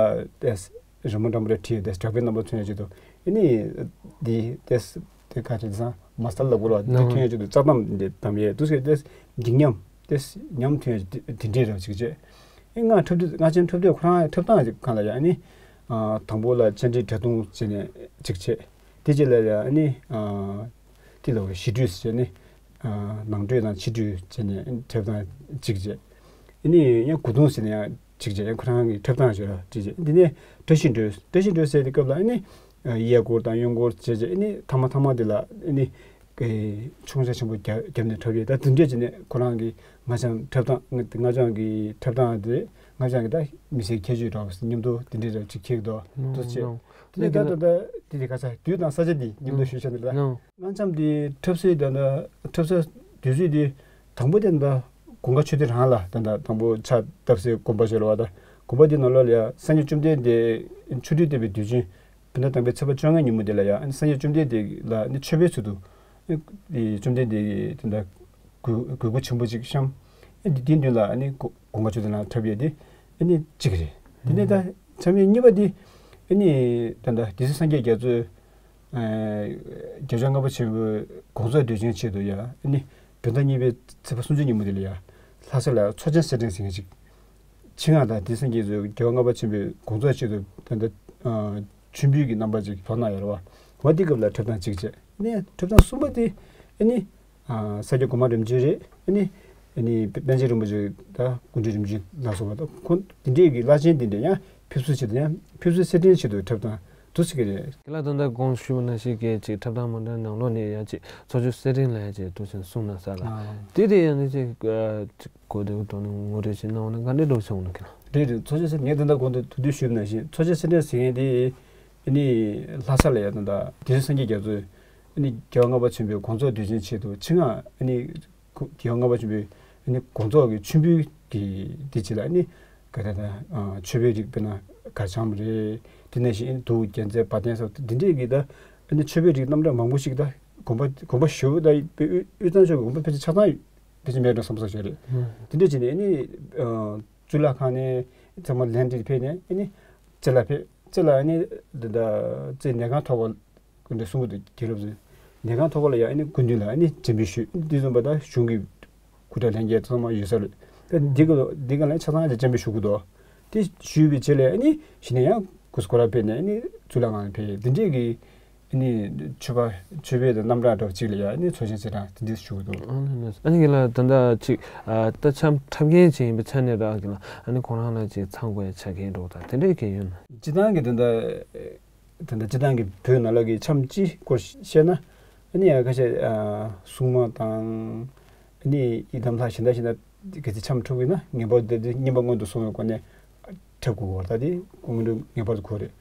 ཏེས་རི་མོ་འདྲ་མོ་རེ་བྲིས་ཏེ་དྲེག་པའི་རྣམ་པ་མཚོན་ཡག་ཆེད་དུ་ཨེ་ནི་དེ་ཏེས་དེ་ག་རེ་ཟེར་མ་སལ་ལབ་དགོས་རེད་བ། དེ་ཨ། མཚོན་ཡག་ཆེད་དུ་རྩྭ་ཐང་དེ་བསྡམས་ཡས་དུས་སྐབས་ཏེས་འགྱིང་ཉམས་ཏེས་ཉམས་མཚོན་ཡག་དེ་འདྲའི་རེ་བ་ཅིག་བྱས། ཨེ་སྔགས་འཁྲབ་དུས་སྔགས་ཆེན་འཁྲབ་དུས་ཁོ་རང་འཁྲབ་སྟངས་ཅིག་གང་ལ་ཡང་ཨེ་ནི། ཨ། དང་པོ་ལ་སྤྱན་འདྲེན་གྲལ་མཐུད་བྱས་ནས་གཅིག་བྱས། དེ་རྗེས་ལ་ཡང་ཨ་ནི་ཨ་དེ་ལ་ཞི་ཁྲོས་ཟེར་ནས་ཨ་ནང་ཁྲོས་དང་ཕྱི་ཁྲོས་བྱས་ནས་འཁྲབ་སྟངས་གཅིག་བྱས། ཨ་ནི་ཡང་གུ་དུང་ཟེར་ནས་ཡང་གཅིག་བྱས། ཡང་ཁོ་རང་གི་འཁྲབ་སྟངས་ཞིག་ལ་གཅིག་བྱས། འདི་ནས་བཀྲ་ཤིས་སྒྲོལ། བཀྲ་ཤིས་སྒྲོལ་ཟེར་དེ་སྐབས་ལ་ཨ་ནི་གཡས་སྐོར་དང་གཡོན་སྐོར་བྱས་བྱས། ཨ་ནི་ཐ་མ་ཐ་མ་དེ་ལ་ཨ་ནི་མཆོང་བྱ་ཆེན་པོ་རྒྱབ་རྒྱབ་ནས་འཁྲབ་ཡས། ད་དེ་འདྲས་བྱས་ནས་ཁོ་རང་གི་སྔགས་འཆང་འཁྲབ་སྟངས། སྔགས་འཆང་གི་འཁྲབ་སྟངས་དེ་སྔགས་འཆང་གི་ད་མི་ཚེའི་ཁྱད་ཆོས་འདྲ་བོ་མཉམ་དུ་དེ་འདྲས་ར་གཅིག་འཁྱེར་འདུག་འདུག་ཅེས། དེ་ནས་ད་ད་ད་དེ་དེ་ག་ས་དུས་དང་ས་ཆ་དེ་མཉམ་དུ་ཞུས་བྱས་ནས་ལ། སྔགས་འཆང་དེ་འཁྲབ་སའི་ད་ད་འཁྲབ་ས་དུས་ཚོད་དེ་དང་པོ་དེ་ད་དགོང་ཁ་ཆོས་སྡེ་རང་ལ་ད་ད་དང་པོ་ཕྱག་བཏབ་སའི་དགོན་པ་ཞིག་ལ་བ། ད་དགོན་པ་དེ་ནང་ལོགས་ལ་ཡ་སངས་རྒྱས་བཅོམ་ལྡན་འདས་ཆོ་འཕྲུལ་བསྟན་པའི་དུས་ཆེན་བོད་ཟླ་དང་པོའི་ཚེས་པ་བཅོ་ལྔའི་ཉིན་མོ་དེ་ལ་ཡ་ཨ་ནི་སངས་རྒྱས་བཅོམ་ལྡན་འདས་ལ་ཨ་ནི་མཆོད་པའི་ཚུལ་དུ་ཨ་ནི་བཅོམ་ལྡན་འདས་ཀྱི་དེ་འདྲ་གོས་གོས་སྐུ་ཆེན་པོ་ཅིག་བཤམས། ཨ་ནི་དེའི་མདུན་ལ་ཨ་ནི་དགོང་དགོང་ཁ་ཆོས་སྡེ་ནང་འཁྲབ་ཡས་དེ་ཨ་ནི་གཅིག་རེད། དེ་ནས་ད་འཁྲབ་ཡས་གཉིས་པ་དེ་ཨ་ནི་ད་ད་སྡེ་སྲིད་སངས་རྒྱས་རྒྱ་མཚོས་ཨ་རྒྱལ་མཆོག་ལྔ་པ་ཆེན་པོའི་དགོངས་རྫོགས་འགྲེལ་ཆེན་ཆེད་དུ་ཡ་ཨ་ནི་བོད་ཟླ་གཉིས་པའི་ཚེས་པ་སུམ་ཅུ་ཉིན་མོ་དེ་ལ་ཡ་ལྷ་ས་ལ་ཚོགས་ཆེན་སེར་ཕྲེང་ཟེར་མཁན་ཅིག་ཆེད་མངགས་དང་དེ་སངས་རྒྱས་ཀྱི་རྒྱལ་བ་ལྔ་པ་ཆེན་པོའི་དགོངས་རྫོགས་ཆེད་དུ་ད་ལྟ་ཨ་མཆོད་འབུལ་གྱི་རྣམ་པ་ཅིག་བོར་གནང་ཡོད་རེད་བ། འོ་དེ་སྐབས་ལ་འཁྲབ་སྟངས་གཅིག་བྱས་ནས། འཁྲབ་སྟངས་གསུམ་པ་དེ་ཨ་ནི་ཨ་ས་སྐྱ་གོང་མ་རིམ་བྱོན་རེད། ཨ་ནི་ཨ་ནི་པཎ་ཆེན་རིན་པོ་ཆེ་དང་སྐུ་ཕྲེང་རིམ་བྱོན་ལ་སོགས་པ་དང་ཁོང་དེ་འདྲས་ཀྱི་བླ་ཆེན་དེ་འདྲས་ཡང་ཕེབས་བསུ་ཆེད་དུ་ཡང་ཕེབས་བསུ་སེར་ཕྲེང་ཆེད་དུ་འཁྲབ་སྟངས་འདུག་ཟེར་གྱི་རེད། དེ་ལ་ད་ལྟ་དགོངས་ཞུས་པ་ནང་བཞིན་གྱི་ཅིག་འཁྲབ་སྟངས་མ་འདྲ་ནང་ལོགས་ནས་ཡང་ཅིག་ཚོགས་ཆོས་སེར་ཕྲེང་ལ་ཡང་ཅིག་འདུག་ཅིག་གསུངས་གནང་ས་ལ། ཨ་དེ་དེ་ཡང་ནི་ཅིག་ཨ་ཅིག་གོ་བདེ་པོ་དོ་ནི་ངོ་སྤྲོད་ཅིག་གནང་བ་ན་ག་འདྲས་འདུག་བྱུང་ན་ཁྱེད་ལ། རེད་རེད། ཚོགས་ཆོས་སེར་ངས་ད་ལྟ་གོང་དུ་ཐུགས་འདུན་ཞུས་པ་ནང་བཞིན་ཚོགས་ཆོས་སེར་ཕྲེང་ཟེར་མཁན་དེ་ཨ་ནི་ལྷ་ས་ལ་ཡང་ད་ལྟ་སྡེ་སྲིད་སངས་རྒྱས་རྒྱ་མཚོས་ཨ་ནི་རྒྱལ་བ་ལྔ་པ་ཆེན་པོའི་དགོངས་རྫོགས་འགྲེལ་ཆེན་ཆེད་དུ་ཆེད་མངགས། ཨ་ནི་རྒྱལ་བ་ལྔ་པ་ཆེན་པོའི་ཨ་ནི་དགོངས་རྫོགས་ཀྱི་མཆོད་འབུལ་གྱི་དེ་ཅིག་ལ་ཨ་ནི་ག་རེ་ད་ཨ་མཆོད་པའི་རིགས་དཔེར་ན་གར་འཆམ་རེད། དེ་ནང་བཞིན་ཨ་ནི་གདུགས་རྒྱལ་མཚན་བ་དན་སོགས་འདི་འདྲས་ཀྱི་ད་ཨ་ནི་མཆོད་པའི་རིགས་རྣམ་གྲངས་མང་པོ་ཞིག་ད་དགོན་པ་དགོན་པ་ཞེ་པོ་ད་དབུས་དབུས་གཙང་ཕྱོགས་ཀྱི་དགོན་པ་ཕལ་ཆེར་ཆ་ཚང་ཕལ་ཆེར་མེད་འགྲོ་བསམ་བསམ་ཞིག་རེད། དེ་འདྲས་བྱས་ནས་ཨ་ནི་ཨ་གཙུག་ལག་ཁང་ནས་ཚང་མ་ལན་འདྲེ་ཕེབས་ནས་ཨ་ནི་རྩེ་ལ་ཕེབས། རྩེ་ལ་ཨ་ནི་འདི་ད་རྩེ་ནས་གང་ཐོག་སྐུ་མདུན་གསུང་གི་འདུག་དགེ་སློབ་ཚོས་ནས་གང་ཐོག་ལ་ཡང་ཨ་ནི་སྐུ་མདུན་ལ་ཨ་ནི་སྤྱན་འབུལ་ཞུས། འདི་བཟུང་བ་ད་གཞུང་གི་སྐུ་དྲག་ལྷན་རྒྱས་ཚང་མ་ཡོད་ས་རེད། ད་འདི་ག་འདི་ག་ལ་ཆ་ཚང་ལ་སྤྱན་འབུལ་ཞུ་གི་འདུག་དེ་ཞུས་པའི་རྗེས་ལ་ཨ་ནི་གཞི་ནས་ཡང་སྐུ་སྐོར་ར་ཕེབས་ནས་ཨ་ནི་གཙུག་ལག་ཁང་ལ་ཕེབས། འདི་འདྲས་ཀྱི་ཨ་ནི་མཆོད་པ་མཆོད་པའི་རྣམ་གྲངས་འདྲ་བ་ཅིག་ལ་ཡང་ཨ་ནི་ཚོགས་ཆེན་ཚེས་གྲངས་དེ་འདྲས་ཞུ་གི་འདུག་ཨ་ནི་ལགས། ཨ་ནི་གི་ལ་ད་ལྟ་ཅིག་ཨ་ད་འཆམ་འཁྲབ་མཁན་ཅིག་ཡིན་པའི་ཆ་ནས་རག་གི་ལ། ཨ་ནི་ཁོ་རང་ལ་ཅིག་ཚང་དགོས་ཡ་ཆ་རྐྱེན་འདྲ་བོ་དང་དེ་འདྲས་གལ་ཡོད་ན། སྤྱིར་བཏང་གི་ད་ལྟ་ད་ལྟ་སྤྱིར་བཏང་གི་བོད་ནང་ལོགས་ཀྱི་འཆམ་སྤྱིའི་སྐོར་བཤད་ན། ཨ་ནི་ཡང་ཁ་ཤས་ཨ་སྲུང་མ་དང་ཨ་ནི་ཡི་དམ་ལྷ་གཞན་དག་གཞན་དག་གལ་སྲིད་འཆམ་འཁྲབ་དགོས་ན་ངེས་པར་དུ་དེ་བསྙེན་པ་སྔོན་དུ་སོང་བའི་སྒོ་ནས་འཁྲབ་དགོས་པ་ད་དེ་སྔོན་འགྲོ་ངེས་པར་དུ་དགོས་རེད།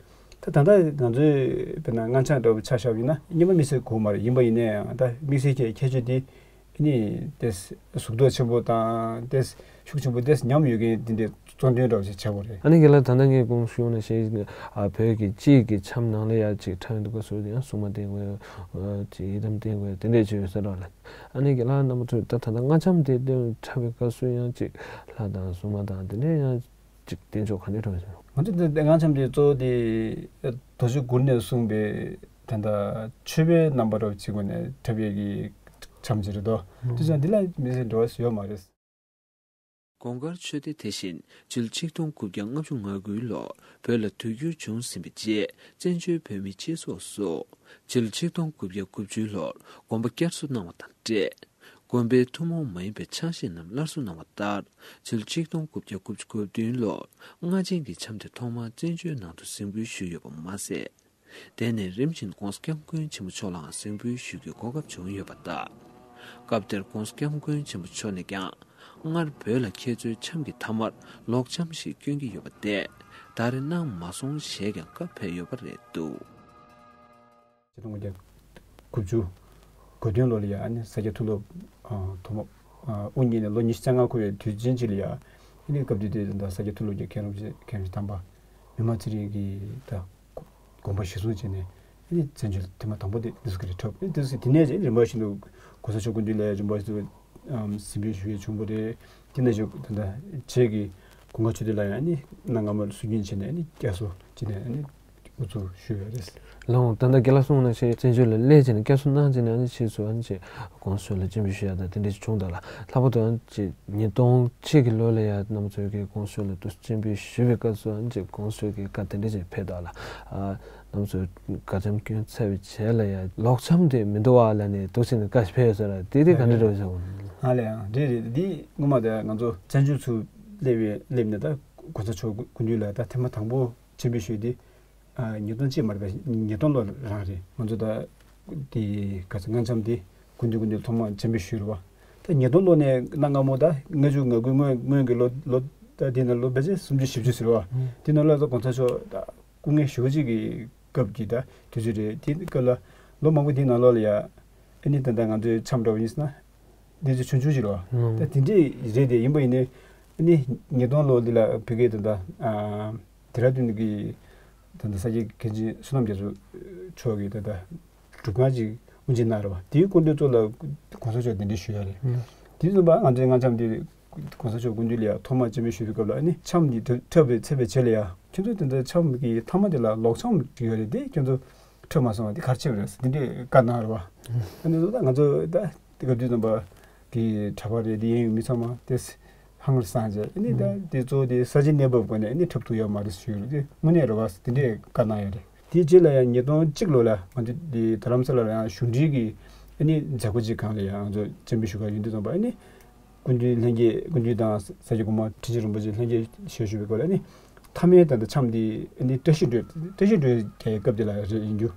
ད་ད་ལྟ་ང་ཚོའི་དཔེར་ན་སྔགས་འཆང་འདྲ་བོ་ཆ་བཞག་པ་ཡིན་ན་བསྙེན་པ་དམིགས་བསལ་དགོས་མ་རེད། ཡིན་པ་ཡིན་ན་ཡང་ད་དམིགས་བསལ་གྱི་ཁྱད་ཆོས་དེ་ཨ་ནི་དེ་གཟུགས་མདོག་ཆེན་པོ་དང་དེ་ཤུགས་ཆེན་པོ་དེ་ཉམས་ཡོད་མཁན་དེ་འདྲའི་གཙོ་འདོན་འདྲ་བོ་ཞིག་བྱ་དགོས་རེད། ཨ་ནི་རྒན་ལགས་ད་ལྟ་ངས་གོང་ཞུས་ནང་བཞིན་ཨ་བོད་ཀྱི་སྤྱིའི་གི་འཆམ་ནང་ལ་ཡ་ཅིག་འཁྲབ་ཡོང་དུས་སྐབས་སུ་ཡང་སྲུང་མ་བསྟེན་དགོས་ཅིག་ཡི་དམ་བསྟེན་དགོས་དེ་འདྲས་ཅིག་ཡོད་ས་རེད་ལ། ཨ་ནི་རྒན་ལགས་རྣམ་པ་ཚོས་ད་ད་ལྟ་སྔགས་འཆམ་དེ་འཁྲབ་པའི་སྐབས་སུ་ཡང་ཅིག་ལྷ་དང་སྲུང་མ་དང་དེ་འདྲས་ཡང་ཅིག་བསྟེན་ཕྱོགས་ག་འདྲས་འགྲོ་བཞིན། ང་ཚོ་འདི་སྔགས་འཆམ་དེ་གཙོ་བོ་དེ་རྡོ་རྗེ་གུར་ནས་གསུངས་པའི་ད་ལྟ་མཆོད་པའི་རྣམ་པ་རོབ་ཅིག་སྒོ་ནས་འཁྲབ་ཡས་ཀྱི་འཆམ་ཅིག་རེད་དོ། དེ་ཙང་འདི་ལ་མི་ཚེ་འགྲོ་བ་ཡོད་མ་རེད། གོང་དཀར་ཆོས་སྡེ་དེ་བཞིན་ཕྱི་ལོ་ཆིག་སྟོང་དགུ་བརྒྱ་ལྔ་བཅུ་ང་དགུའི་ལོར་བོད་ལ་དུས་འགྱུར་བྱུང་ཟིན་པའི་རྗེས་བཙན་བྱོལ་བོད་མིའི་སྤྱི་ཚོགས་སུ་ཕྱི་ལོ་ཆིག་སྟོང་དགུ་བརྒྱ་དགུ་བཅུའི་ལོར་དགོན་པ་བསྐྱར་གསོ་གནང་བ་དང་འབྲེལ། དགོན་པའི་ཐུན་མོང་མ་ཡིན་པའི་ཕྱག་བཞེས་རྣམས་སླར་གསོ་གནང་བ་ལྟར་ཕྱི་ལོ་ཆིག་སྟོང་དགུ་བརྒྱ་དགུ་བཅུ་གོ་བདུན་ལོར་སྔགས་ཆེན་གྱི་འཆམ་དེ་ཐོག་མར་བཙན་བྱོལ་ནང་དུ་གཟིགས་འབུལ་ཞུས་ཡོད་པ་མ་ཟད། དེ་ནས་རིམ་བཞིན་༧གོང་ས་༧སྐྱབས་མགོན་ཆེན་པོ་མཆོག་ལའང་གཟིགས་འབུལ་ཞུ་རྒྱུའི་གོ་སྐབས་བྱུང་ཡོད་པ་དང་། སྐབས་དེར་༧གོང་ས་༧སྐྱབས་མགོན་ཆེན་པོ་མཆོག་ནས་ཀྱང་སྔར་བོད་ལ་ཁྱེད་ཚོའི་འཆམ་གྱི་མཐའ་མར་ལོག་འཆམ་ཞིག་བསྐྱོན་གྱི་ཡོད་པ་དེ་ད་རེས་གནང་མ་སོང་ཞེས་ཀྱང་བཀའ་ཕེབས་ཡོད་པ་རེད་འདུག་ཆིག་སྟོང་དགུ་བརྒྱ་དགུ་བཅུ་གོ་བདུན་ལོ་ལ་ཡང་ཨ་ནི་ས་སྐྱ་མཐོ་སློབ་ཨ་ཐོག་མ་ཨ་དབུ་བརྙེས་ནས་ལོ་ཉི་ཤུ་རྩ་ལྔ་འཁོར་བའི་དུས་ཆེན་ཅིག་ལ་ཡང་ཨ་ནི་སྐབས་དེ་དུས་ད་ས་སྐྱ་མཐོ་སློབ་ཀྱི་མཁན་སློབ་ཆེན་མཁན་ཆེན་དམ་པ་མི་མང་ཚེ་རིང་གིས་ད་དགོངས་པ་གཞིར་བཟུང་བྱས་ནས་ཨ་ནི་བཙན་བྱོལ་ཐེངས་མ་དང་པོ་དེ་འདི་ཚོ་གི་རེད་འཁྲབ། ཨ་ནི་དེ་ཚོ་དེ་ནས་རིམ་པ་བཞིན་དུ་གོང་ས་མཆོག་སྐུ་མདུན་ལ་ཡང་རིམ་པ་བཞིན་དུ་ཨམ་གཟིགས་འབུལ་ཞུ་ཡས་བྱུང་བ་རེད། དེ་ནས་ཞུ་ད་ལྟ་བྱེས་ཀྱི་གོང་ཁ་ཆོས་སྡེ་ལ་ཡང་ཨ་ནི་གནའ་སྔ་མོར་སྲོལ་རྒྱུན་བྱས་ནས་ཨ་ནི་བསྐྱར་གསོ་བྱས་ནས་ཨ་ནི་འགོ་འཛུགས་ཞུས་ཡོད་རེད། ལགས་འོང་། ད་ལྟ་རྒན་ལགས་གསུངས་ནང་བཞིན་བཙན་བྱོལ་ལ་སླེབས་བྱས་ནས་བསྐྱར་གསོ་གནང་བྱས་ནས་ཨ་ནི་ཕྱིས་སུ་ཨ་ནི་ཅིག་གོང་ས་མཆོག་ལ་སྤྱན་འབུལ་ཞུ་ཡ་དང་དེ་འདྲ་ཞིག་བྱུང་འདུག་ལ། ལྷག་པར་དུ་ཨ་ནི་ཅིག་ཉིས་སྟོང་ཕྱེད་ཀྱི་ལོ་ལ་ཡ་རྣམ་པ་ཚོས་ཀྱི་གོང་ས་མཆོག་ལ་དུ་སྤྱན་འབུལ་ཞུ་བའི་སྐབས་སུ་ཨ་ནི་ཅིག་གོང་ས་མཆོག་གི་བཀའ་དེ་འདྲ་ཞིག་ཕེབས་འདུག་ལ། ཨ་ རྣམ་ཚོས་དགའ་འཆམ་སྐྱོན་ཚར་བའི་རྗེས་ལ་ཡང་ལོག་འཆམ་དེ་མི་འདུག་བ་ལབ་ནས་འདུག་སེ་ནས་བཀའ་ཞིག་ཕེབས་ཡོད་ས་རེད། དེ་དེ་ག་འདྲ་འདྲ་བྱུང་། ཨ་ལས་ཡང་རེད་རེད། འདི་སྔོན་མ་དེ་ང་ཚོ་བཙན་བྱོལ་ཚུར་སླེབས་པའི་སླེབས་ནས་ད་གོང་ས་མཆོག་སྐུ་མདུན་ལ་ད་ཐེངས་མ་དང་པོ་ཆེན་པོའི་ཞུས་ཏེ། ཉིས་སྟོང་གཅིག་མ་རེད་པས། ཉིས་སྟོང་ལོ་རང་རེད། ང་ཚོ་ད་དེ་ག་ཚོད་ང་འཆམ་དེ་སྐུ་མདུན་སྐུ་མདུན་ཐོག་མ་འཆམ་པའི་ཞུས་རེད་བ། ད་ཉིས་སྟོང་ལོ་ནས་གནའ་སྔ་མོ་ད་ལྔ་བཅུ་ང་དགུའི་སྔོན་སྔོན་གྱི་ལོ་ལོ་ད་དེ་ནས་ལོ་ཕལ་ཆེར་སུམ་ཅུ་བཞི་བཅུ་ཟེར་བ། དེ་ནང་ལ་ད་གོང་ས་མཆོག་ད་སྐུ་ངལ་ཞེ་པོ་ཅིག་གི་སྐབས་ཀྱི་ད་དུས་ཚོད་རེད། དེ་སྐབས་ལ་ལོ་མང་པོ་དེའི་ནང་ལོགས་ལ་ཡ་ཨ་ནི་ད་ལྟ་ང་ཚོའི་འཆམ་འདྲ་བ་ཡིན་ཟེར་ན། འདི་ཚོ་ཆུང་ཆུང་ཞིག་རེད་བ། ད་དེ་འདྲས་རེད་དེ། ཡིན་པ་ཡིན་ནའི་ཨ་ནི་ཉིས་སྟོང་ལོ་འདི་ལ་བོད་སྐད་ད་ལྟ་ཨ་ཌེ་ར་ཌུན་གྱི་ད་ལྟ་ས་སྐྱའི་མཁན་ཆེན་བསོད་ནམས་རྒྱ་མཚོ་མཆོག་གིས་ད་ལྟ་སྒྲུབ་ཁང་ཅིག་དབུ་འབྱེད་གནང་རེད་བ། དེའི་སྐུ་མདུན་ཚོ་ལ་གོང་ས་མཆོག་གདན་འདྲེན་ཞུས་ཡོད་རེད། དེ་བཟུང་བ་ང་ཚོའི་ང་འཆམ་དེ་གོང་ས་མཆོག་སྐུ་མདུན་ལ་ཡ་ཐོག་མར་མཇལ་མོལ་ཞུ་བའི་སྐབས་ལ་ཨ་ནི་འཆམ་འདི་འཁྲབ་པའི་ཚར་བའི་རྗེས་ལ་ཡ་ཁྱོད་ཚོ་དེ་འདྲ་འཆམ་གྱི་མཐའ་མ་དེ་ལ་ལོག་འཆམ་ཅིག་ཡོད་རེད། དེ་ཁྱོད་ཚོ་འཁྲབ་མ་སོང་བ་དེ་ག་རེ་བྱས་པ་རེད་ཟེར་དེ་འདྲས་བཀའ་གནང་རེད་བ། ཨ་ནི་ད་ང་ཚོ་ད་དེ་སྐབས་དུས་ཙམ་པ་གི་གྲྭ་པ་རེད། དེ་ཡིན་ཡོད་མི་ཚང་མ་དེ་ཧང་སངས་བྱས། ཨ་ནི་ད་དེ་གཙོ་བོ་དེ་ས་ཆའི་གནས་བབ་སྒོ་ནས་ཨ་ནི་འཁྲབ་ཐུབ་ཡོད་མ་རེད་ཞུས་རེད། དེ་དངོས་གནས་རེད་བ་ཟེར་དེ་འདྲས་བཀའ་གནང་ཡོད་རེད། དེའི་རྗེས་ལ་ཡང་ཉིས་སྟོང་གཅིག་ལོ་ལ་ང་ཚོ་དེ་རྡ་རམ་ས་ལ་ལ་ཡང་གཞུང་འབྲེལ་གྱི་ཨ་ནི་མཛད་སྒོ་ཅིག་སྒང་ལ་ཡང་ང་ཚོ་འཆམ་མོལ་ཞུ་གར་ཡོང་དུས་ཙམ་པ་ཨ་ནི། སྐུ་མདུན་ལྷན་རྒྱས། སྐུ་མདུན་དང་ས་སྐྱ་གོང་མ་ཁྲི་ཆེན་རིན་པོ་ཆེ་ལྷན་རྒྱས་ཞལ་བཞུགས་པའི་སྐོར་ལ་ནི། མཐའ་མའི་ད་ལྟ་འཆམ་འདི་ནི་བཀྲ་ཤིས་སྒྲོལ། བཀྲ་ཤིས་སྒྲོལ་རྒྱག་སྐབས་དེ་ལ་རེད་ཡིན་རྒྱུ།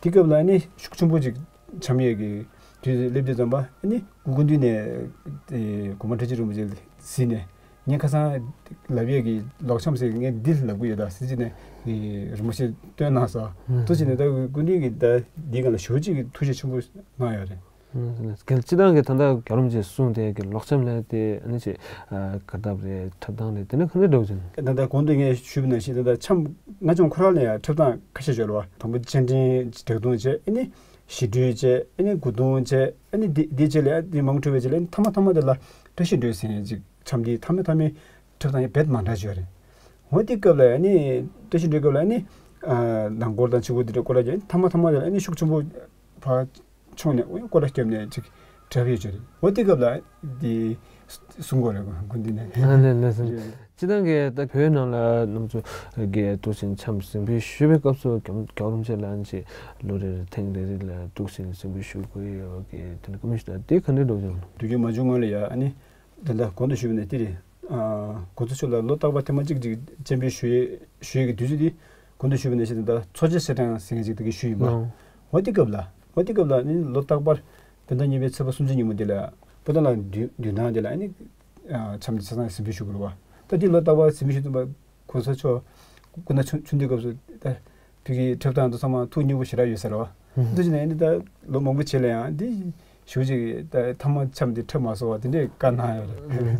དེ་སྐབས་ལ་ནི་ཤུགས་ཆེན་པོ་ཅིག་འཆམ་ཡས་ཀྱི་དུས་སླེབས་དུས་ཙམ་པ་ནི་སྐུ་མདུན་ནས་དེ་གོང་མ་ཁྲི་ཆེན་རིན་པོ་ཆེ་གཟིགས་ནས་ངས་ཁ་སང་ལབ་ཡས་ཀྱི་ལོག་འཆམ་ཟེར་ངས་འདི་ལབ་གི་ཡོད་ད་ཟེར་གྱི་ནས་རིན་པོ་ཆེ་སྟོན་གནང་སོང་། ཐུགས་རྗེ་ཆེ་ནས་ད་སྐུ་མདུན་གྱིས་ད་འདིའི་སྒང་ལ་ཞེ་པོ་ཅིག་གི་ཐུགས་རྗེ་ཆེན་པོ་གནང་ཡོད་རེད། སྤྱིར་བཏང་གི་ད་ལྟ་རྒྱལ་བ་རིན་པོ་ཆེས་གསུངས་དེ་གི་ལོག་འཆམ་ལབ་དེ་ཨ་ནི་ཅིག་གར་སྟབས་རེད། འཁྲབ་སྟངས་རེད། དེ་ནི་ག་འདྲ་འདྲ་བོ་ཅིག་ཡིན། ད་ལྟ་གོང་དུ་ངས་ཞུས་པ་ནང་བཞིན་ད་ལྟ་འཆམ་ང་ཆུང་ཁོ་རང་ལ་ཡང་འཁྲབ་སྟངས་ཁ་ཤས་ཡོད་རེད་བ། དང་པོ་སྤྱན་འདྲེན་བྲེགས་བརྡུང་བྱས། ཨ་ནི་ཞི་ཁྲོས་བྱས། ཨ་ནི་མགོ་རྡུང་བྱས། ཨ་ནི་འདི་འདི་བྱས་ལ་ཡང་འདི་མང་པོ་འཁྲབ་པའི་རྗེས་ལ་ཨ་ནི་མཐའ་མ་མཐའ་མ་དེ་ལ་བཀྲ་ཤིས་སྒྲོལ་ཟེར་ཡས་ཅིག་འཆམ་འདི་མཐའ་མའི་མཐའ་མའི་འཁྲབ་སྟངས་ཡང་རྦད་མ་འདྲ་ཅིག་ཡོད་རེད། འོ་དེ་སྐབས་ལ་ཨ་ནི་བཀྲ་ཤིས་སྒྲོལ་སྐབས་ལ་ཨ་ནི་ནང་སྐོར་དང་ཕྱི་སྐོར་འདི་འདྲ་སྐོར་ར་བྱས། མཐའ་མ་མཐའ་མ་དེ་ལ་ཨ་ནི་ཤུགས་ཆེན་པོ་ཕར་མཆོངས་ནས་ཨོ་ཡ་སྐོར་ར་བརྒྱབ་ནས་ཅིག་གྲབས་ཡོད་ཅོ་རེད། ཨོ་དེ་སྐབས་ལ་འདི་གསུང་དགོས་རེད། སྐུ་མདུན་ནས། ཨ་ལས་ལས་སོང་། སྤྱིར་བཏང་གི་ད་བོད་ནང་ལ་རྣམ་ཚོ་གི་འདུག་སེ་འཆམ་གཟིགས་འབུལ་ཞུ་བའི་སྐབས་སུ་རྒྱལ་རྒྱལ་བ་རིན་པོ་ཆེ་ལ་ཅིག་ལོ་རེར་ཐེངས་རེ་རེ་ལ་འདུག་སེ་གཟིགས་འབུལ་ཞུ་དགོས་ཡོད་གི་དེ་འདྲ་བཀའ་མོལ་ཞུ་ད་དེ་ག་འདྲ་འདྲ་བོ་ཅིག་དུས་རྒྱུན་མ་བྱུང་སྔོན་ལ་ཡ་ཨ་ནི། ད་ལྟ་གོང་དུ་ཞུས་པ་ནང་བཞིན་དེ་རེད། ཨ་གོང་ས་མཆོག་ལ་ལོ་རྟག་པར་ཐེངས་མ་གཅིག་ཅིག་སྤྱན་འབུལ་ཞུ་ཡས་ཞུ་ཡས་ཀྱི་དུས་ཚོད་དེ་གོང་དུ་ཞུས་པ་ནང་བཞིན་ད་ལྟ་ཚོགས་ཆེན་སེར་ཐང་ཟེར་མཁན་ཅིག་ད་གིན་ཞུས་ཡིན་པ། ཨོ་འོ་དེ་སྐབས་ལ་ཨོ་དེ་སྐབས་ལ་ནི་ལོ་རྟག་པར་བོད་ཟླ་གཉིས་པའི་ཚེས་པ་སུམ་ཅུ་ཉིན་མོ་དེ་ལ་བོད་ཟླ་ལ་བདུན་བདུན་ཐང་དེ་ལ་ནི་ཨ་འཆམ་གྱི་ཆ་ཚང་གཟིགས་འབུལ་ཞུ་དགོས་རེད་བ། ད་དེ་ལོ་རྟག་པར་གཟིགས་འབུལ་ཞུ་དུས་པ། གོང་ས་མཆོག་སྐུ་ན་ཆུང་ཆུང་དུས་སྐབས་སུ་ད་བོད་ཀྱི་འཁྲབ་སྟངས་དེ་ཚང་མ་ཐུགས་མཉེས་པོ་ཞེ་དྲག་ཡོད་ས་རེད་བ། འདི་བྱས་ནས་འདི་ད་ལོ་མང་པོ་བྱས་ལ་ཡང་འདི་ཞུ་ཅིག་ད་ཐ་མ་འཆམ་འདི་འཁྲབ་མ་སོང་བ་དེ་འདྲའི་བཀའ་གནང་ཡོད་རེད།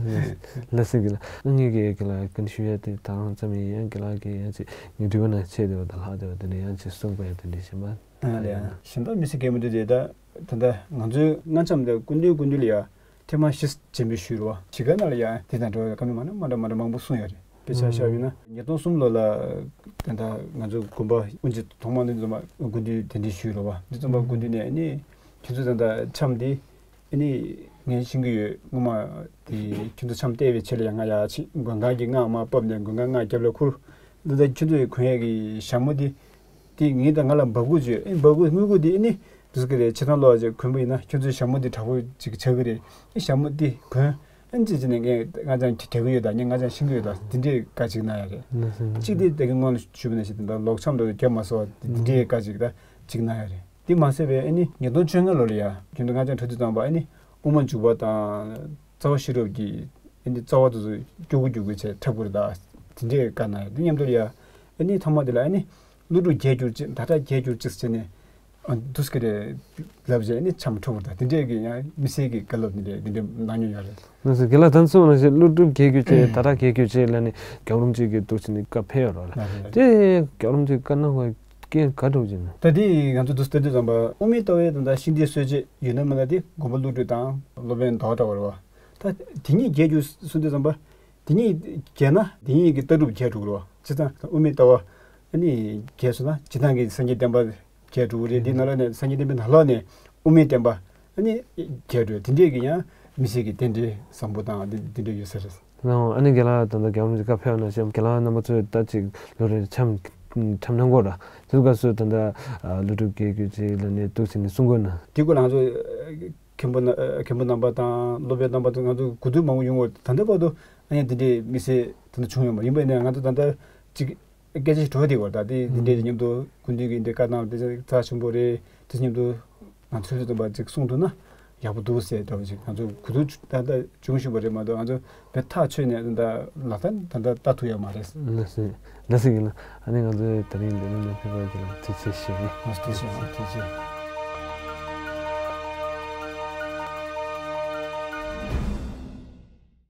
ལགས་སོ་གི་ལགས། ངེད་ཀྱི་གི་ལ་ཀུན་ཞུ་ཡ་དེ་ད་རང་ཙམ་ཡིན། ཡང་གི་ལ་གི་ཡང་ཅིག་ངས་འདྲི་བ་ན་ཆེ་དེ་བ་ད་ལྷག་དེ་བ་དེ་འདྲ་ཡང་ཅིག་གསུང་དགོས་ཡ་དེ་འདྲ་ཞིག་མ། ཨ་ལས། གཞན་དག་མི་སྲིད་གལ་མི་འདུག་དེ་ད་ད་ལྟ་ང་ཚོའི་ང་འཆམ་འདི་སྐུ་མདུན་སྐུ་མདུན་ལ་ཡ། ཐེངས་མ་བཞི་སྤྱན་འབུལ་ཞུས་རེད་བ། གཞིས་ཀ་ནང་ལ་ཡང་དེ་དང་འདྲ་བའི་བཀའ་མོལ་མ་འདྲ་མ་འདྲ་མ་འདྲ་མང་པོ་གསུངས་ཡོད་རེད། དཔེ་ཆ་བཞག་ཡོད་ན་ཉིས་སྟོང་གསུམ་ལོ་ལ་ད་ལྟ་ང་ཚོ་དགོན་པ་དབུ་འབྱེད་ཐོག་མ་འདི་ཚོ་མ་སྐུ་མདུན་གདན་འདྲེན་ཞུས་རེད་བ། འདི་ཚོ་མ་སྐུ་མདུན་ནས་ཨ་ནི་ཁྱོད་ཚོ་ད་ལྟ་འཆམ་འདི་ཨ་ནི་ངས་ཤེས་ཀྱི་ཡོད། སྔོན་མ་དེ་ཁྱོད་ཚོ་འཆམ་བལྟས་པའི་ཆེད་ལ་ཡང་ང་ཡར་ཕྱིན་མགོན་ཁང་གི་སྔགས་མར་ཕབ་ནས་མགོན་ཁང་སྔགས་རྒྱབ་ལ་ཁུར། ད་ལྟ་ཁྱོད་ཚོས་གོན་ཡས་ཀྱི་ཞྭ་མོ་འདི། དེ་ངས་ད་ང་ལ་འབག་གུ་བྱོས། ཨེ་འབག་གུ་དངུལ་གུ་དེ་ཨེ་ནི་དུས་ཀྱི་རེད། ཆེ་ཐང་ལོག་ཅིག་གོན་པ་ཡིན་ན་ཁྱོད་ཚོའི་ཞྭ་མོ་དེ་དྲག་པོ་ཅིག་ཆགས་ཀྱི་རེད། ཨེ་ཞྭ་མོ་དེ་གོན། ཨེ་ཅི་ཅི་ནས་ངས་ང་ཅང་རྒྱག་གི་ཡོད་ད། ངས་ང་ཅང་ཤེས་ཀྱི་ཡོད་ད། དེ་འདྲས་བཀའ་ཅིག་གནང་ཡ་རེད། གཅིག་དེ་དེ་གི་སྔོན་ལ་ཞུས་པ་ནང་བཞིན་དེ་འདྲ་ལོག་འཆམ་འདྲ་བོ་རྒྱབ་མ་སོང་བ་དེ་འདྲས་བཀའ་ཅིག་ད་ཅིག་གནང་ཡ་རེད། དེ་མ་ཟད་པའི་ཨེ་ནི་ཉིས་སྟོང་བཅོ་ལྔ་ལོ་ལ་ཡ་ཁྱོད་ཚོ་ང་ཅང་འཕྲོད་དུས་ཙམ་པ་ཨེ་ནི་དབུ་མ་འཇུག་པ་དང་རྩ་བ་ཤེས་རབ་ཀྱི་ཨེ་ནི་རྩ་བ་དེ་ཚོ་སྐྱོ་གུ་སྐྱོ་གུ་བྱས་འཁྲབ་དགོས་རེད་ད། དེ་འདྲས་བཀའ་གནང་ཡ། དེ་མཉམ་དུ་ལ་ཡ་ཨེ་ནི་ཐ་མ་དེ་ལ་ཨེ་ནི། ཀླུ་སྒྲུབ་རྒྱས་གྱུར་ཅིག་ད་ལྟ་རྒྱས་གྱུར་ཅིག་ཟེར་ནས། ཨ་འདུག་སེ་རེད་ལབ་བྱས་ནས་འཆམ་འཁྲབ་པ་དང་དེ་འདྲས་ཀྱི་ཡང་མི་སེར་གྱི་བཀའ་སློབ་དེ་འདྲས་དེ་འདྲས་གནང་མྱོང་ཡོད་རེད། ང་ཚོ་དགེ་ལགས་ད་ཚོ་ནང་བཞིན་ཀླུ་སྒྲུབ་རྒྱས་གྱུར་ཅིག་ད་ལྟ་རྒྱས་གྱུར་ཅིག་ལབ་ནས་རྒྱལ་བ་རིན་པོ་ཆེ་གི་འདུག་སེ་ནས་བཀའ་ཕེབས་ཡོད་རེད། ལགས་རེད། དེ་རྒྱལ་བ་རིན་པོ་ཆེ་བཀའ་གནང་བའི་རྐྱེན་ག་འདྲ་བོ་ཅིག་ན། ད་དེ་ང་ཚོ་འདུག་སེ་ལྟ་དུས་ཙམ་པ་དབུ་མའི་ལྟ་བའི་ད་ལྟ་ཤིང་རྟའི་སྲོལ་འབྱེད་ཡོད་ན་མེད་ན་དེ་མགོན་པོ་ཀླུ་སྒྲུབ་དང་སློབ་དཔོན་ཟླ་བ་གྲགས་པ་རེད་བ། ད་དེ་གཉིས་རྒྱས་གྱུར་གསུངས་དུས་ཙམ་པ། དེ་གཉིས་རྒྱས་ན་དེ་གཉིས་ཀྱི་ལྟ་གྲུབ་རྒྱས་འགྲོ་གི་རེད་བ། བྱས་ཙང་དབུ་མའི་ལྟ་བ་ཨ་ནི་རྒྱས་སོང་ན་སྤྱིར་བཏང་གི་སངས་རྒྱས་བསྟན་པ་རྒྱས་འགྲོ་གི་རེད། འདི་ནང་ལོགས་ནས་སངས་རྒྱས་བསྟན་པའི་ནང་ལོགས་ནས་དབུ་མའི་བསྟན་པ་ཨ་ནི་རྒྱས་འགྲོ། དེ་འདྲས་ཀྱི་ཡང་མི་སེར་གྱི་རྟེན་འབྲེལ་བཟང་པོ་དང་འདི་འདི་འདྲས་ཡོད་ས་རེད། ཨ་ནི་རྒན་ལགས་ད་ལྟ་རྒྱལ་བ་རིན་པོ་ཆེ་བཀའ་ཕེབས་ན་བཞིན་རྒན་ལགས་རྣམ་པ་ཚོས་ད་ཅིག་ལོ་རེར་འཆམ་ ཁྲམ་ནང་གོ་ར། དེ་སྐབས་སུ་ད་ལྟ་ཨ་སློབ་ཕྲུག་སྐད་སྐྱོད་ཅིག་ལ་ནས་འདུག་ཟེར་ནས་གསུང་དགོས་ན། དེ་སྐོར་ལ་ང་ཚོ་མཁན་པོ་ན་མཁན་པོ་རྣམ་པ་དང་སློབ་དཔོན་རྣམ་པ་དང་ང་ཚོ་གོ་བསྡུར་མང་པོ་ཡོང་བར་ད་ལྟ་བར་དུ་ཨ་ནི་འདི་འདྲའི་དམིགས་བསལ་ད་ལྟ་བྱུང་ཡོད་མ་རེད། ཡིན་པ་ཡིན་ན་ང་ཚོ་ད་ལྟ་ཅིག་སྐད་ཆ་ཞིག་གྲོལ་བསྡད་པ་རེད། ད་དེ་འདི་འདྲའི་མཉམ་དུ་སྐུ་མདུན་གྱི་འདི་བཀའ་གནང་དེ་རྩ་ཆེན་པོ་རེད། དེ་མཉམ་དུ་ང་ཚོས་དུ་བ་ཅིག་གསུངས་ཐུབ་ན་ཡག་པོ་འདུག་ཟེར་འདྲ་བ་ཅིག་ང་ཚོ་གོ་བསྡུར་ད་ལྟ་བྱུང་བཞིན་པ་རེད་མ་གཏོགས་ང་ཚོ་བས་ཐག་ཆོད་ནས་ད་ལྟ་ལག་བསྟར་ད་ལྟ་བསྟར་ཐུབ་ཡོད་མ་རེད། ལགས་སོ། ལགས་སོ་ཡིན་ལ། ཨ་ནི་ང་ཚོའི་ད་རིང་ལས་རིམ་ནང་ཕེབས་པ་དེ་ལ་ཐུགས་རྗེ་ཆེ་ཞུ་ཡིན། ཐུགས་རྗེ་ཆེ། ཐུགས་རྗེ་ཆེ།